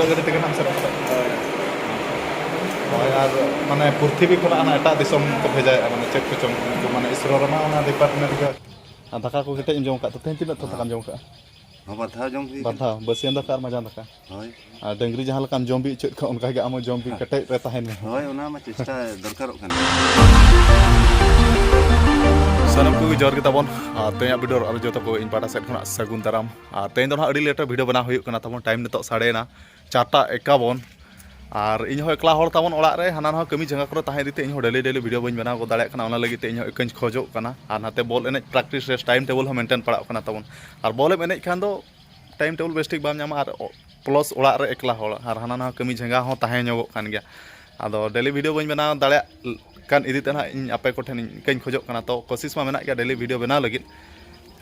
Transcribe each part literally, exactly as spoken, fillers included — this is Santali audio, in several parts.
ᱜᱟᱹᱰᱤ ᱛᱮᱜᱮ ᱱᱟᱜ ᱮᱢ ᱥᱮᱱᱚᱜ ᱠᱟᱱᱟ? ᱦᱳᱭ, ᱟᱨ ᱢᱟᱱᱮ ᱯᱨᱤᱛᱷᱤᱵᱤ ᱠᱷᱚᱱᱟᱜ ᱚᱱᱟ ᱮᱴᱟᱜ ᱫᱤᱥᱚᱢ ᱠᱚ ᱵᱷᱮᱡᱟᱭᱮᱫᱼᱟ, ᱢᱟᱱᱮ ᱪᱮᱫ ᱠᱚᱪᱚᱝ ᱩᱱᱠᱩ, ᱢᱟᱱᱮ ᱤᱥᱨᱳ ᱨᱮᱢᱟ ᱚᱱᱟ ᱰᱤᱯᱟᱨᱴᱢᱮᱱᱴ ᱜᱮ᱾ ᱟᱨ ᱫᱟᱠᱟ ᱠᱚ ᱠᱮᱴᱮᱡ ᱮᱢ ᱡᱚᱢ ᱟᱠᱟᱫ ᱛᱮ ᱛᱮᱦᱮᱧ ᱛᱤᱱᱟᱹᱜ ᱛᱷᱚᱠ ᱫᱟᱠᱟᱢ ᱡᱚᱢ ᱟᱠᱟᱫᱼᱟ? ᱦᱚᱸ, ᱵᱟᱨ ᱫᱷᱟᱣ ᱡᱚᱢ ᱦᱩᱭ ᱵᱟᱨ ᱠᱟᱱᱟ᱾ ᱫᱷᱟᱣ, ᱵᱟᱹᱥᱭᱟᱹᱢ ᱫᱟᱠᱟ ᱟᱨ ᱢᱟᱸᱡᱟᱱ ᱫᱟᱠᱟ᱾ ᱦᱳᱭ᱾ ᱟᱨ ᱰᱟᱹᱝᱨᱤ ᱡᱟᱦᱟᱸ ᱞᱮᱠᱟᱢ ᱡᱚᱢ ᱵᱤ ᱦᱚᱪᱚᱭᱮᱫ ᱠᱚᱣᱟ, ᱚᱱᱠᱟ ᱜᱮ ᱟᱢ ᱦᱚᱸ ᱡᱚᱢ ᱵᱤ ᱦᱮᱸ᱾ ᱠᱮᱴᱮᱡ ᱨᱮ ᱛᱟᱦᱮᱱ ᱢᱮ᱾ ᱦᱳᱭ, ᱚᱱᱟ ᱢᱟ ᱪᱮᱥᱴᱟ ᱫᱚᱨᱠᱟᱨᱚᱜ ᱠᱟᱱ ᱜᱮᱭᱟ᱾ ᱥᱟᱱᱟᱢ ᱠᱚᱜᱮ ᱡᱚᱦᱟᱨ ᱜᱮ ᱛᱟᱵᱚᱱ᱾ ᱟᱨ ᱛᱮᱦᱮᱧᱟᱜ ᱵᱷᱤᱰᱤᱭᱳ ᱟᱨ ᱡᱚᱛᱚ ᱠᱚ ᱤᱧ ᱯᱟᱦᱴᱟ ᱥᱮᱫ ᱠᱷᱚᱱᱟᱜ ᱥᱟᱹᱜᱩᱱ ᱫᱟᱨᱟᱢ᱾ ᱟᱨ ᱛᱮᱦᱮᱧ ᱫᱚ ᱱᱟᱦᱟᱜ ᱟᱹᱰᱤ ᱞᱮᱴ ᱨᱮ ᱵᱷᱤᱰᱤᱭᱳ ᱵᱮᱱᱟᱣ ᱦᱩᱭᱩᱜ ᱠᱟᱱᱟ ᱛᱟᱵᱚᱱ᱾ ᱴᱟᱭᱤᱢ ᱱᱤᱛᱚᱜ ᱥᱟᱰᱮᱭᱮᱱᱟ ᱪᱟᱨᱴᱟ ᱮᱠᱟᱵᱚᱱ᱾ ᱟᱨ ᱤᱧ ᱦᱚᱸ ᱮᱠᱞᱟ ᱦᱚᱲ ᱛᱟᱵᱚᱱ ᱚᱲᱟᱜ ᱨᱮ, ᱦᱟᱱᱟ ᱱᱟᱣᱟ ᱠᱟᱹᱢᱤ ᱡᱟᱸᱜᱟ ᱠᱚᱨᱮ ᱛᱟᱦᱮᱸ ᱤᱫᱤ ᱛᱮ ᱤᱧ ᱦᱚᱸ ᱰᱮᱞᱤ ᱰᱮᱞᱤ ᱵᱷᱤᱰᱤᱭᱳ ᱵᱟᱹᱧ ᱵᱮᱱᱟᱣ ᱜᱚᱫ ᱫᱟᱲᱮᱭᱟᱜ ᱠᱟᱱᱟ᱾ ᱚᱱᱟ ᱞᱟᱹᱜᱤᱫ ᱛᱮ ᱤᱧ ᱦᱚᱸ ᱤᱠᱟᱹᱧ ᱠᱷᱚᱡᱚᱜ ᱠᱟᱱᱟ᱾ ᱟᱨ ᱱᱟᱛᱮ ᱵᱚᱞ ᱮᱱᱮᱡ ᱯᱨᱮᱠᱴᱤᱥ ᱨᱮ ᱴᱟᱭᱤᱢ ᱴᱮᱵᱚᱞ ᱦᱚᱸ ᱢᱮᱱᱴᱮᱱ ᱯᱟᱲᱟᱜ ᱠᱟᱱᱟ ᱛᱟᱵᱚᱱ᱾ ᱟᱨ ᱵᱚᱞ ᱮᱢ ᱮᱱᱮᱡ ᱠᱷᱟᱱ ᱫᱚ ᱴᱟᱭᱤᱢ ᱴᱮᱵᱚᱞ ᱵᱮᱥ ᱴᱷᱤᱠ ᱵᱟᱢ ᱧᱟᱢᱟ, ᱟᱨ ᱯᱞᱟᱥ ᱚᱲᱟᱜ ᱨᱮ ᱮᱠᱞᱟ ᱦᱚᱲ, ᱟᱨ ᱦᱟᱱᱟ ᱱᱟᱣᱟ ᱠᱟᱹᱢᱤ ᱡᱟᱸᱜᱟ ᱦᱚᱸ ᱛᱟᱦᱮᱸ ᱧᱚᱜᱚᱜ ᱠᱟᱱ ᱜᱮᱭᱟ᱾ ᱟᱫᱚ ᱰᱮᱞᱤ ᱵᱷᱤᱰᱤᱭᱳ ᱵᱟᱹᱧ ᱵᱮᱱᱟᱣ ᱫᱟᱲᱮᱭᱟᱜ ᱠᱟᱱ ᱤᱫᱤ ᱛᱮ ᱱᱟᱦᱟᱜ ᱤᱧ ᱟᱯᱮ ᱠᱚᱴᱷᱮᱱ ᱤᱧ ᱤᱠᱟᱹᱧ ᱠᱷᱚᱡᱚᱜ ᱠᱟᱱᱟ᱾ ᱛᱚ ᱠᱳᱥᱤᱥ ᱢᱟ ᱢᱮᱱᱟᱜ ᱜᱮᱭᱟ ᱰᱮᱞᱤ ᱵᱷᱤᱰᱤᱭᱳ ᱵᱮᱱᱟᱣ ᱞᱟᱹᱜᱤᱫ᱾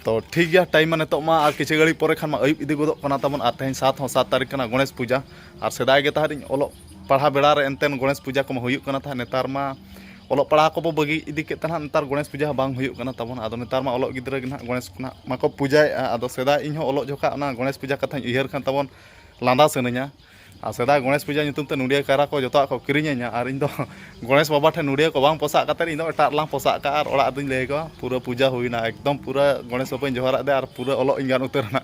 ᱛᱚ ᱴᱷᱤᱠ ᱜᱮᱭᱟ, ᱴᱟᱭᱤᱢ ᱢᱟ ᱱᱤᱛᱚᱜ ᱢᱟ ᱟᱨ ᱠᱤᱪᱷᱩ ᱜᱷᱟᱹᱲᱤᱡ ᱯᱚᱨᱮ ᱠᱷᱟᱱ ᱢᱟ ᱟᱹᱭᱩᱵ ᱤᱫᱤ ᱜᱚᱫᱚᱜ ᱠᱟᱱᱟ ᱛᱟᱵᱚᱱ, ᱟᱨ ᱛᱮᱦᱮᱧ ᱥᱟᱛ ᱦᱚᱸ ᱥᱟᱛ ᱛᱟᱹᱨᱤᱠᱷ ᱠᱟᱱᱟ, ᱜᱚᱬᱮᱥ ᱯᱩᱡᱟ᱾ ᱟᱨ ᱥᱮᱫᱟᱭ ᱜᱮ ᱛᱟᱦᱮᱸᱫ ᱤᱧ ᱚᱞᱚᱜ ᱯᱟᱲᱦᱟᱣ ᱵᱮᱲᱟ ᱨᱮ ᱮᱱᱛᱮᱱ ᱜᱚᱬᱮᱥ ᱯᱩᱡᱟ ᱠᱚᱢᱟ ᱦᱩᱭᱩᱜ ᱠᱟᱱᱟ ᱛᱟᱦᱮᱸᱫ, ᱱᱮᱛᱟᱨ ᱢᱟ ᱚᱞᱚᱜ ᱯᱟᱲᱦᱟᱣ ᱠᱚᱵᱚ ᱵᱟᱹᱜᱤ ᱤᱫᱤ ᱠᱮᱫ ᱛᱮ ᱱᱟᱦᱟᱜ ᱱᱮᱛᱟᱨ ᱜᱚᱬᱮᱥ ᱯᱩᱡᱟ ᱦᱚᱸ ᱵᱟᱝ ᱦᱩᱭᱩᱜ ᱠᱟᱱᱟ ᱛᱟᱵᱚᱱ᱾ ᱟᱫᱚ ᱱᱮᱛᱟᱨ ᱢᱟ ᱚᱞᱚᱜ ᱜᱤᱫᱽᱨᱟᱹ ᱜᱮ ᱱᱟᱦᱟᱜ ᱜᱚᱬᱮᱥ ᱠᱚ ᱱᱟᱦᱟᱜ ᱢᱟᱠᱚ ᱯᱩᱡᱟᱭᱮᱫᱼᱟ᱾ ᱟᱫᱚ ᱥᱮᱫᱟᱭ ᱤᱧ ᱦᱚᱸ ᱚᱞᱚᱜ ᱡᱚᱠᱷᱟᱜ ᱚᱱᱟ ᱜᱚᱬᱮᱥ ᱯᱩᱡᱟ ᱠᱟᱛᱷᱟᱧ ᱩᱭᱦᱟᱹᱨ ᱠᱷᱟᱱ ᱛᱟᱵᱚᱱ ᱞᱟᱸᱫᱟ ᱥᱟᱹᱱᱟᱹᱧᱟ᱾ ᱟᱨ ᱥᱮᱫᱟᱭ ᱜᱚᱬᱮᱥ ᱯᱩᱡᱟ ᱧᱩᱛᱩᱢ ᱛᱮ ᱱᱚᱰᱤᱭᱟᱹ ᱠᱟᱭᱨᱟ ᱠᱚ ᱡᱚᱛᱚᱣᱟᱜ ᱠᱚ ᱠᱤᱨᱤᱧᱟᱹᱧᱟ, ᱟᱨ ᱤᱧ ᱫᱚ ᱜᱚᱬᱮᱥ ᱵᱟᱵᱟ ᱴᱷᱮᱱ ᱱᱚᱰᱤᱭᱟᱹ ᱠᱚ ᱵᱟᱝ ᱯᱚᱥᱟᱜ ᱠᱟᱛᱮᱫ ᱤᱧ ᱫᱚ ᱮᱴᱟᱜ ᱨᱮᱞᱟᱝ ᱯᱚᱥᱟᱜ ᱠᱟᱜᱼᱟ, ᱟᱨ ᱚᱲᱟᱜ ᱫᱚᱧ ᱞᱟᱹᱭ ᱟᱠᱚᱣᱟ ᱯᱩᱨᱟᱹ ᱯᱩᱡᱟ ᱦᱩᱭᱱᱟ, ᱮᱠᱫᱚᱢ ᱯᱩᱨᱟᱹ ᱜᱚᱬᱮᱥ ᱵᱟᱵᱟᱧ ᱡᱚᱦᱟᱨᱟᱫ ᱫᱮᱭᱟ ᱟᱨ ᱯᱩᱨᱟᱹ ᱚᱞᱚᱜ ᱤᱧ ᱜᱟᱱ ᱩᱛᱟᱹᱨ ᱮᱱᱟ᱾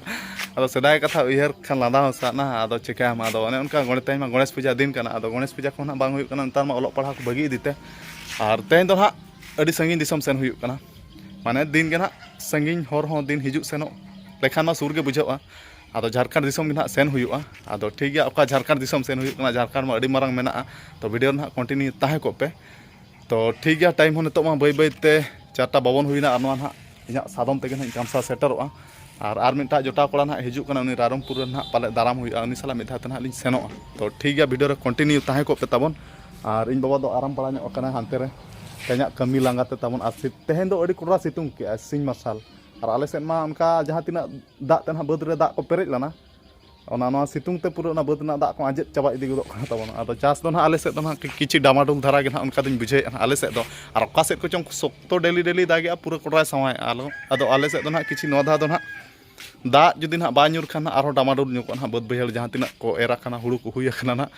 ᱟᱫᱚ ᱥᱮᱫᱟᱭ ᱠᱟᱛᱷᱟ ᱩᱭᱦᱟᱹᱨ ᱠᱷᱟᱱ ᱞᱟᱸᱫᱟ ᱦᱚᱸ ᱥᱟᱱᱟ, ᱟᱫᱚ ᱪᱤᱠᱟᱹᱭᱟᱢ, ᱟᱫᱚ ᱚᱱᱮ ᱚᱱᱠᱟ ᱜᱚᱬᱮ-, ᱛᱮᱦᱮᱧ ᱢᱟ ᱜᱚᱬᱮᱥ ᱯᱩᱡᱟ ᱫᱤᱱ ᱠᱟᱱᱟ, ᱟᱫᱚ ᱜᱚᱬᱮᱥ ᱯᱩᱡᱟ ᱠᱚᱦᱚᱸ ᱱᱟᱦᱟᱜ ᱵᱟᱝ ᱦᱩᱭᱩᱜ ᱠᱟᱱᱟ ᱱᱮᱛᱟᱨ ᱢᱟ ᱚᱞᱚᱜ ᱯᱟᱲᱦᱟᱣ ᱠᱚ ᱵᱟᱹᱜᱤ ᱤᱫᱤ ᱛᱮ᱾ ᱟᱨ ᱛᱮᱦᱮᱧ ᱫᱚ ᱱᱟᱦᱟᱜ ᱟᱹᱰᱤ ᱥᱟᱺᱜᱤᱧ ᱫᱤᱥᱚᱢ ᱥᱮᱱ ᱦᱩᱭᱩᱜ ᱠᱟᱱᱟ, ᱢᱟᱱᱮ ᱫᱤᱱ ᱜᱮ ᱱᱟᱦᱟᱜ ᱥᱟᱺᱜᱤᱧ ᱦᱚᱨ ᱦᱚᱸ ᱫᱤᱱ ᱦᱤᱡᱩᱜ ᱥᱮᱱᱚᱜ ᱞᱮᱠᱷᱟᱱ ᱢᱟ ᱥᱩᱨ ᱜᱮ ᱵᱩᱡᱷᱟᱹᱜᱼᱟ᱾ ᱟᱫᱚ ᱡᱷᱟᱲᱠᱷᱚᱸᱰ ᱫᱤᱥᱚᱢ ᱜᱮ ᱱᱟᱦᱟᱜ ᱥᱮᱱ ᱦᱩᱭᱩᱜᱼᱟ᱾ ᱟᱫᱚ ᱴᱷᱤᱠ ᱜᱮᱭᱟ, ᱚᱠᱟ ᱡᱷᱟᱲᱠᱷᱚᱸᱰ ᱫᱤᱥᱚᱢ ᱥᱮᱱ ᱦᱩᱭᱩᱜ ᱠᱟᱱᱟ, ᱡᱷᱟᱲᱠᱷᱚᱸᱰ ᱢᱟ ᱟᱹᱰᱤ ᱢᱟᱨᱟᱝ ᱢᱮᱱᱟᱜᱼᱟ, ᱛᱚ ᱵᱷᱤᱰᱤᱭᱳ ᱨᱮ ᱱᱟᱦᱟᱜ ᱠᱚᱱᱴᱤᱱᱤᱭᱩ ᱛᱟᱦᱮᱸ ᱠᱚᱜ ᱯᱮ᱾ ᱛᱚ ᱴᱷᱤᱠ ᱜᱮᱭᱟ, ᱴᱟᱭᱤᱢ ᱦᱚᱸ ᱱᱤᱛᱚᱜ ᱢᱟ ᱵᱟᱹᱭ ᱵᱟᱹᱭ ᱛᱮ ᱪᱟᱨᱴᱟ ᱵᱟᱵᱚᱱ ᱦᱩᱭᱱᱟ, ᱟᱨ ᱱᱚᱣᱟ ᱱᱟᱦᱟᱜ ᱤᱧᱟᱹᱜ ᱥᱟᱫᱚᱢ ᱛᱮᱜᱮ ᱱᱟᱦᱟᱜ ᱤᱧ ᱠᱟᱢᱥᱟ ᱥᱮᱴᱮᱨᱚᱜᱼᱟ᱾ ᱟᱨ, ᱟᱨ ᱢᱤᱫᱴᱟᱜ ᱡᱚᱴᱟᱣ ᱠᱚᱲᱟ ᱱᱟᱦᱟᱜ ᱦᱤᱡᱩᱜ ᱠᱟᱱᱟ, ᱩᱱᱤ ᱨᱟᱭᱨᱚᱝᱯᱩᱨ ᱨᱮ ᱱᱟᱦᱟᱜ ᱯᱟᱞᱮ ᱫᱟᱨᱟᱢ ᱦᱩᱭᱩᱜᱼᱟ, ᱩᱱᱤ ᱥᱟᱞᱟᱜ ᱢᱤᱫ ᱫᱷᱟᱣ ᱛᱮ ᱱᱟᱦᱟᱜ ᱞᱤᱧ ᱥᱮᱱᱚᱜᱼᱟ᱾ ᱛᱚ ᱴᱷᱤᱠ ᱜᱮᱭᱟ, ᱵᱷᱤᱰᱤᱭᱳ ᱨᱮ ᱠᱚᱱᱴᱤᱱᱤᱭᱩ ᱛᱟᱦᱮᱸ ᱠᱚᱜ ᱯᱮ ᱛᱟᱵᱚᱱ᱾ ᱟᱨ ᱤᱧ ᱵᱟᱵᱟ ᱫᱚ ᱟᱨᱟᱢ ᱵᱟᱲᱟ ᱧᱚᱜ ᱠᱟᱱᱟᱭ ᱦᱟᱱᱛᱮ ᱨᱮ, ᱛᱮᱦᱮᱧᱟᱜ ᱠᱟᱹᱢᱤ ᱞᱟᱸᱜᱟ ᱛᱮ ᱛᱟᱵᱚᱱ᱾ ᱟᱨ ᱥᱤ-, ᱛᱮᱦᱮᱧ ᱫᱚ ᱟᱹᱰᱤ ᱠᱚᱰᱨᱟ ᱥᱤᱛᱩᱝ ᱠᱮᱜᱼᱟᱭ, ᱥᱤᱧ ᱢᱟᱨᱥᱟᱞ᱾ ᱟᱨ ᱟᱞᱮ ᱥᱮᱫ ᱢᱟ ᱚᱱᱠᱟ ᱡᱟᱦᱟᱸ ᱛᱤᱱᱟᱹᱜ ᱫᱟᱜ ᱛᱮ ᱱᱟᱦᱟᱜ ᱵᱟᱹᱫᱽ ᱨᱮ ᱫᱟᱜ ᱠᱚ ᱯᱮᱨᱮᱡ ᱞᱮᱱᱟ, ᱚᱱᱟ ᱱᱚᱣᱟ ᱥᱤᱛᱩᱝ ᱛᱮ ᱯᱩᱨᱟᱹ ᱚᱱᱟ ᱵᱟᱹᱫᱽ ᱨᱮᱱᱟᱜ ᱫᱟᱜ ᱠᱚ ᱟᱸᱡᱮᱫ ᱪᱟᱵᱟ ᱤᱫᱤ ᱜᱚᱫᱚᱜ ᱠᱟᱱᱟ ᱛᱟᱵᱚᱱ᱾ ᱟᱫᱚ ᱪᱟᱥ ᱫᱚ ᱱᱟᱦᱟᱜ ᱟᱞᱮ ᱥᱮᱫ ᱫᱚ ᱱᱟᱦᱟᱜ ᱠᱤ-, ᱠᱤᱪᱷᱤ ᱰᱟᱢᱟᱰᱳᱞ ᱫᱷᱟᱨᱟ ᱜᱮ ᱱᱟᱦᱟᱜ ᱚᱱᱠᱟ ᱫᱚᱧ ᱵᱩᱡᱷᱟᱹᱣᱮᱫᱼᱟ ᱱᱟᱦᱟᱜ ᱟᱞᱮ ᱥᱮᱫ ᱫᱚ᱾ ᱟᱨ ᱚᱠᱟ ᱥᱮᱫ ᱠᱚᱪᱚᱝ ᱥᱚᱠᱛᱚ ᱰᱮᱞᱤ ᱰᱮᱞᱤ ᱫᱟᱜᱮᱜᱼᱟ, ᱯᱩᱨᱟᱹ ᱠᱚᱰᱨᱟᱭ ᱥᱟᱶᱟᱭᱮᱫᱼᱟ᱾ ᱟᱞᱚ-, ᱟᱫᱚ ᱟᱞᱮ ᱥᱮᱫ ᱫᱚ ᱱᱟᱦᱟᱜ ᱠᱤᱪᱷᱤ ᱱᱚᱣᱟ ᱫᱷᱟᱣ ᱫᱚ ᱱᱟᱦᱟᱜ ᱫᱟᱜ ᱡᱩᱫᱤ ᱱᱟᱦᱟᱜ ᱵᱟᱭ ᱧᱩᱨ ᱠᱷᱟᱱ ᱱᱟᱦᱟᱜ ᱟᱨᱦᱚᱸ ᱰᱟᱢᱟᱰᱳᱞ ᱧᱚᱜᱚᱜᱼᱟ ᱱᱟᱦᱟᱜ ᱵᱟᱹᱫᱽ ᱵᱟᱹᱭᱦᱟᱹᱲ ᱡᱟᱦᱟᱸ ᱛᱤᱱᱟᱹᱜ ᱠᱚ ᱮᱨ ᱟᱠᱟᱱᱟ, ᱦᱩᱲᱩ ᱠᱚ ᱦᱩᱭ ᱟᱠᱟᱱᱟ ᱱᱟᱦᱟᱜ᱾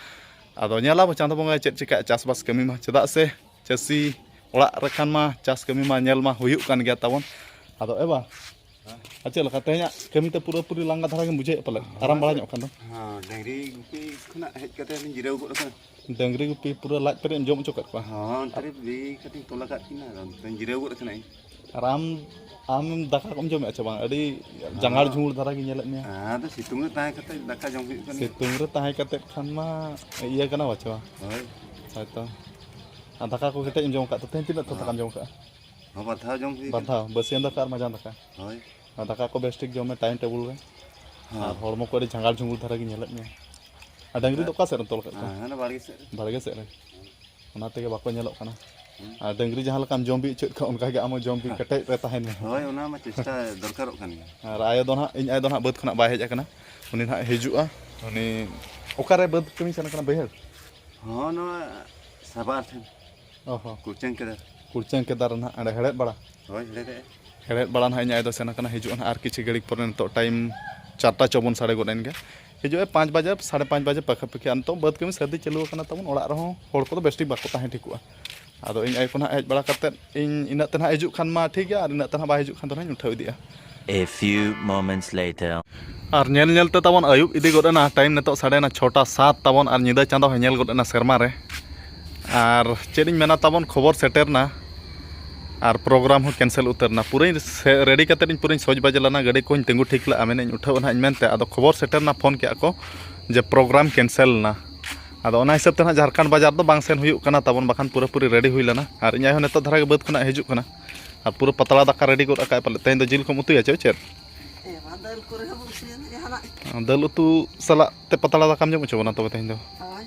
ᱟᱫᱚ ᱧᱮᱞᱟᱵᱚ ᱪᱟᱸᱫᱚ ᱵᱚᱸᱜᱟᱭ ᱪᱮᱫ ᱪᱤᱠᱟᱹᱜᱼᱟ ᱪᱟᱥᱵᱟᱥ ᱠᱟᱹᱢᱤ ᱢᱟ, ᱪᱮᱫᱟᱜ ᱥᱮ ᱪᱟᱹᱥᱤ ᱚᱲᱟᱜ ᱨᱮ ᱠᱷᱟᱱ ᱢᱟ ᱪᱟᱥ ᱠᱟᱹᱢᱤ ᱢᱟ ᱧᱮᱞ ᱢᱟ ᱦᱩᱭᱩᱜ ᱠᱟᱱ ᱜᱮᱭᱟ ᱛᱟᱵᱚᱱ᱾ ᱟᱫᱚ ᱮ ᱵᱟ, ᱟᱨ ᱪᱮᱫ ᱞᱮᱠᱟ ᱛᱮᱦᱮᱧᱟᱜ ᱠᱟᱹᱢᱤ ᱛᱮ ᱯᱩᱨᱟᱹᱯᱩᱨᱤ ᱞᱟᱸᱜᱟ ᱫᱷᱟᱨᱟ ᱜᱮᱢ ᱵᱩᱡᱷᱟᱹᱣᱮᱫ ᱯᱟᱞᱮ? ᱟᱨᱟᱢ ᱵᱟᱲᱟ ᱧᱚᱜ ᱠᱟᱱ ᱫᱚ? ᱦᱮᱸ, ᱰᱟᱹᱝᱨᱤ ᱜᱩᱯᱤ ᱠᱷᱚᱱᱟᱜ ᱦᱮᱡ ᱠᱟᱛᱮ ᱞᱤᱧ ᱡᱤᱨᱟᱹᱣ ᱜᱚᱫ ᱟᱠᱟᱱᱟ᱾ ᱰᱟᱹᱝᱨᱤ ᱜᱩᱯᱤ ᱯᱩᱨᱟᱹ ᱞᱟᱡ ᱯᱮᱨᱮᱡ ᱮᱢ ᱡᱚᱢ ᱦᱚᱪᱚ ᱠᱮᱫ ᱠᱚᱣᱟ? ᱦᱚᱸ, ᱚᱱᱛᱮ ᱨᱮ ᱵᱤᱞᱤ ᱠᱟᱹᱴᱤᱡ ᱛᱚᱞ ᱟᱠᱟᱫ ᱠᱤᱱᱟ, ᱟᱫᱚ ᱚᱱᱛᱮ ᱡᱤᱨᱟᱹᱣ ᱜᱚᱫ ᱟᱠᱟᱱᱟᱹᱧ᱾ ᱟᱨ ᱟᱢ, ᱟᱢ ᱫᱟᱠᱟ ᱠᱚᱢ ᱡᱚᱢᱮᱫᱼᱟ ᱪᱮ ᱵᱟᱝ? ᱟᱹᱰᱤ ᱡᱟᱸᱜᱟᱲ ᱦᱚᱸ᱾ ᱡᱷᱩᱢᱩᱲ ᱫᱷᱟᱨᱟ ᱜᱤᱧ ᱧᱮᱞᱮᱫ ᱢᱮᱭᱟ᱾ ᱟᱫᱚ ᱥᱤᱛᱩᱝ ᱨᱮ ᱛᱟᱦᱮᱸ ᱠᱟᱛᱮ ᱫᱟᱠᱟ ᱡᱚᱢ ᱦᱩᱭᱩᱜ ᱠᱟᱱᱟ᱾ ᱥᱤᱛᱩᱝ ᱨᱮ ᱛᱟᱦᱮᱸ ᱠᱟᱛᱮ ᱠᱷᱟᱱ ᱢᱟ ᱤᱭᱟᱹ ᱠᱟᱱᱟ ᱵᱟᱪᱚ᱾ ᱦᱳᱭ᱾ ᱦᱳᱭᱛᱚ᱾ ᱟᱨ ᱫᱟᱠᱟ ᱠᱚ ᱠᱮᱴᱮᱡ ᱮᱢ ᱡᱚᱢ ᱟᱠᱟᱫ ᱛᱮ ᱛᱮᱦᱮᱧ ᱛᱤᱱᱟᱹᱜ ᱛᱷᱚ ᱫᱟᱠᱟᱢ ᱡᱚᱢ ᱟᱠᱟᱫᱼᱟ? ᱦᱚᱸ, ᱵᱟᱨ ᱫᱷᱟᱣ ᱡᱚᱢ ᱦᱩᱭ ᱵᱟᱨ ᱠᱟᱱᱟ᱾ ᱫᱷᱟᱣ, ᱵᱟᱹᱥᱭᱟᱹᱢ ᱫᱟᱠᱟ ᱟᱨ ᱢᱟᱸᱡᱟᱱ ᱫᱟᱠᱟ? ᱦᱳᱭ᱾ ᱟᱨ ᱫᱟᱠᱟ ᱠᱚ ᱵᱮᱥ ᱴᱷᱤᱠ ᱡᱚᱢ ᱢᱮ time table ᱨᱮ᱾ ᱦᱚᱸ᱾ ᱟᱨ ᱦᱚᱲᱢᱚ ᱠᱚ ᱟᱹᱰᱤ ᱡᱷᱟᱸᱜᱟᱲ ᱡᱷᱩᱸᱜᱩᱲ ᱫᱷᱟᱨᱟ ᱜᱤᱧ ᱧᱮᱞᱮᱫ ᱢᱮᱭᱟ᱾ ᱟᱨ ᱰᱟᱹᱝᱨᱤ ᱫᱚ ᱚᱠᱟ ᱥᱮᱫ ᱨᱮᱢ ᱛᱚᱞ ᱟᱠᱟᱫ ᱠᱚᱣᱟ? ᱦᱮᱸ, ᱦᱟᱱᱟ ᱵᱟᱲᱜᱮ ᱥᱮᱫ ᱨᱮ᱾ ᱵᱟᱲᱜᱮ ᱥᱮᱫ ᱨᱮ᱾ ᱚᱱᱟ ᱛᱮᱜᱮ ᱵᱟᱠᱚ ᱧᱮᱞᱚᱜ ᱠᱟᱱᱟ᱾ ᱦᱩᱸ᱾ ᱟᱨ ᱰᱟᱹᱝᱨᱤ ᱡᱟᱦᱟᱸ ᱞᱮᱠᱟᱢ ᱡᱚᱢ ᱵᱤ ᱦᱚᱪᱚᱭᱮᱫ ᱠᱚᱣᱟ, ᱚᱱᱠᱟ ᱜᱮ ᱟᱢ ᱦᱚᱸ ᱡᱚᱢ ᱵᱤ ᱦᱮᱸ᱾ ᱠᱮᱴᱮᱡ ᱨᱮ ᱛᱟᱦᱮᱱ ᱢᱮ᱾ ᱦᱳᱭ, ᱚᱱᱟ ᱢᱟ ᱪᱮᱥᱴᱟ ᱫᱚᱨᱠᱟᱨᱚᱜ ᱠᱟᱱ ᱜᱮᱭᱟ᱾ ᱟᱨ ᱟᱭᱳ ᱫᱚ ᱱᱟᱦᱟᱜ, ᱤᱧ ᱟᱭᱳ ᱫᱚ ᱱᱟᱦᱟᱜ ᱵᱟᱹᱫᱽ ᱠᱷᱚᱱᱟᱜ ᱵᱟᱭ ᱦᱮᱡ ᱟᱠᱟᱱᱟ᱾ ᱩᱱᱤ ᱱᱟᱦᱟᱜ ᱦᱤᱡᱩᱜᱼᱟ᱾ ᱩᱱᱤ ᱚᱠᱟᱨᱮ ᱵᱟᱹᱫᱽ ᱠᱟᱹᱢᱤ ᱥᱮᱱ ᱟᱠᱟᱱᱟ, ᱵᱟᱹᱭᱦᱟᱹᱲ? ᱦᱚᱸ, ᱱᱚᱣᱟ ᱥᱟᱵᱟᱨ ᱴᱷᱮᱱ᱾ ᱚ ᱦᱚᱸ᱾ ᱠᱩᱲᱪᱟᱹᱝ ᱠᱮᱫᱟ᱾ ᱠᱩᱲᱪᱟᱹᱝ ᱠᱮᱫᱟ ᱨᱮ ᱱᱟᱦᱟᱜ ᱚᱸᱰᱮ ᱦᱮᱲᱦᱮᱫ ᱵᱟᱲᱟ᱾ ᱦᱳᱭ, ᱦᱮᱲᱦᱮᱫ ᱮ᱾ ᱦᱮᱲᱦᱮᱫ ᱵᱟᱲᱟ ᱱᱟᱦᱟᱜ ᱤᱧ ᱟᱭᱳ ᱫᱚ ᱥᱮᱱ ᱟᱠᱟᱱᱟ, ᱦᱤᱡᱩᱜᱼᱟ ᱱᱟᱦᱟᱜ ᱟᱨ ᱠᱤᱪᱷᱩ ᱜᱷᱟᱹᱲᱤᱡ ᱯᱚᱨᱮ᱾ ᱱᱤᱛᱚᱜ time ᱪᱟᱨᱴᱟ ᱪᱚ ᱵᱚᱱ ᱥᱟᱰᱮ ᱜᱚᱫ ᱮᱱ ᱜᱮ᱾ ᱦᱤᱡᱩᱜᱼᱟᱭ ᱯᱟᱸᱪ ᱵᱟᱡᱮ, ᱥᱟᱲᱮ ᱯᱟᱸᱪ ᱵᱟᱡᱮ ᱯᱟᱠᱷᱟ ᱯᱟᱠᱷᱤ᱾ ᱟᱨ ᱱᱤᱛᱚᱜ ᱵᱟᱹᱫᱽ ᱠᱟᱹᱢᱤ ᱥᱟᱹᱨᱫᱤ ᱪᱟᱹᱞᱩ ᱟᱠᱟᱱᱟ ᱛᱟᱵᱚᱱ, ᱚᱲᱟᱜ ᱨᱮᱦᱚᱸ ᱦᱚᱲ ᱠᱚᱫᱚ ᱵᱮᱥ ᱴᱷᱤᱠ ᱵᱟᱠᱚ ᱛᱟᱦᱮᱸ ᱴᱷᱤᱠᱚᱜᱼᱟ᱾ ᱟᱫᱚ ᱤᱧ ᱟᱭᱳ ᱠᱚ ᱱᱟᱦᱟᱜ ᱦᱮᱡ ᱵᱟᱲᱟ ᱠᱟᱛᱮᱫ, ᱤᱧ ᱤᱱᱟᱹᱜ ᱛᱮ ᱱᱟᱦᱟᱜ ᱦᱤᱡᱩᱜ ᱠᱷᱟᱱ ᱢᱟ ᱴᱷᱤᱠ ᱜᱮᱭᱟ, ᱟᱨ ᱤᱱᱟᱹᱜ ᱛᱮ ᱱᱟᱦᱟᱜ ᱵᱟᱭ ᱦᱤᱡᱩᱜ ᱠᱷᱟᱱ ᱫᱚ ᱱᱟᱦᱟᱜ ᱤᱧ ᱩᱴᱷᱟᱹᱣ ᱤᱫᱤᱜᱼᱟ᱾ A few moments later. ᱟᱨ ᱧᱮᱞ ᱧᱮᱞ ᱛᱮ ᱛᱟᱵᱚᱱ ᱟᱹᱭᱩᱵ ᱤᱫᱤ ᱜᱚᱫ ᱮᱱᱟ᱾ Time ᱱᱤᱛᱚᱜ ᱥᱟᱰᱮᱭᱮᱱᱟ ᱪᱷᱚᱴᱟ ᱥᱟᱛ ᱛᱟᱵᱚᱱ, ᱟᱨ ᱧᱤᱫᱟᱹ ᱪᱟᱸᱫᱚ ᱦᱚᱸᱭ ᱧᱮᱞ ᱜᱚᱫ ᱮᱱᱟ ᱥᱮᱨᱢᱟ ᱨᱮ᱾ ᱟᱨ ᱪᱮᱫ ᱤᱧ ᱢᱮᱱᱟ, ᱛᱟᱵᱚᱱ ᱠᱷᱚᱵᱚᱨ ᱥᱮᱴᱮᱨᱱᱟ ᱟᱨ program ᱦᱚᱸ cancel ᱩᱛᱟᱹᱨ ᱮᱱᱟ᱾ ᱯᱩᱨᱟᱹᱧ ᱥᱮ-, ready ᱠᱟᱛᱮᱫ ᱤᱧ ᱯᱩᱨᱟᱹᱧ ᱥᱚᱡᱽ ᱵᱟᱡᱮ ᱞᱮᱱᱟ, ᱜᱟᱹᱰᱤ ᱠᱚᱦᱚᱸᱧ ᱛᱤᱸᱜᱩ ᱴᱷᱤᱠ ᱞᱮᱫᱼᱟ, ᱢᱮᱱᱮᱫ ᱤᱧ ᱩᱴᱷᱟᱹᱣ ᱱᱟᱦᱟᱜ ᱤᱧ ᱢᱮᱱᱛᱮ᱾ ᱟᱫᱚ ᱠᱷᱚᱵᱚᱨ ᱥᱮᱴᱮᱨᱱᱟ, ᱯᱷᱳᱱ ᱠᱮᱫᱼᱟ ᱠᱚ ᱡᱮ program cancel ᱮᱱᱟ᱾ ᱟᱫᱚ ᱚᱱᱟ ᱦᱤᱥᱟᱹᱵ ᱛᱮ ᱱᱟᱦᱟᱜ ᱡᱷᱟᱲᱠᱷᱚᱸᱰ ᱵᱟᱡᱟᱨ ᱫᱚ ᱵᱟᱝ ᱥᱮᱱ ᱦᱩᱭᱩᱜ ᱠᱟᱱᱟ ᱛᱟᱵᱚᱱ, ᱵᱟᱠᱷᱟᱱ ᱯᱩᱨᱟᱹᱯᱩᱨᱤ ready ᱦᱩᱭ ᱞᱮᱱᱟ᱾ ᱟᱨ ᱤᱧ ᱟᱭᱳ ᱦᱚᱸ ᱱᱤᱛᱚᱜ ᱫᱷᱟᱨᱟ ᱜᱮ ᱵᱟᱹᱫᱽ ᱠᱷᱚᱱᱟᱜ ᱦᱤᱡᱩᱜ ᱠᱟᱱᱟ᱾ ᱟᱨ ᱯᱩᱨᱟᱹ ᱯᱟᱛᱲᱟ ᱫᱟᱠᱟ ready ᱜᱚᱫ ᱟᱠᱟᱫ ᱯᱟᱞᱮ᱾ ᱛᱮᱦᱮᱧ ᱫᱚ ᱡᱤᱞ ᱠᱚᱢ ᱩᱛᱩᱭᱟ ᱪᱮ ᱪᱮᱫ? ᱮ, ᱢᱟ ᱫᱟᱹᱞ ᱠᱚᱨᱮ ᱦᱚᱸ ᱵᱚ ᱩᱛᱩᱭᱟ, ᱡᱟᱦᱟᱱᱟᱜ᱾ ᱫᱟᱹᱞ ᱩᱛᱩ ᱥᱟᱞᱟᱜ ᱛᱮ ᱯᱟᱛᱲᱟ ᱫᱟᱠᱟᱢ ᱡᱚᱢ ᱦᱚᱪᱚ ᱵᱚᱱᱟ ᱛᱚᱵᱮ ᱛᱮᱦᱮᱧ ᱫᱚ᱾ ᱦᱳᱭ᱾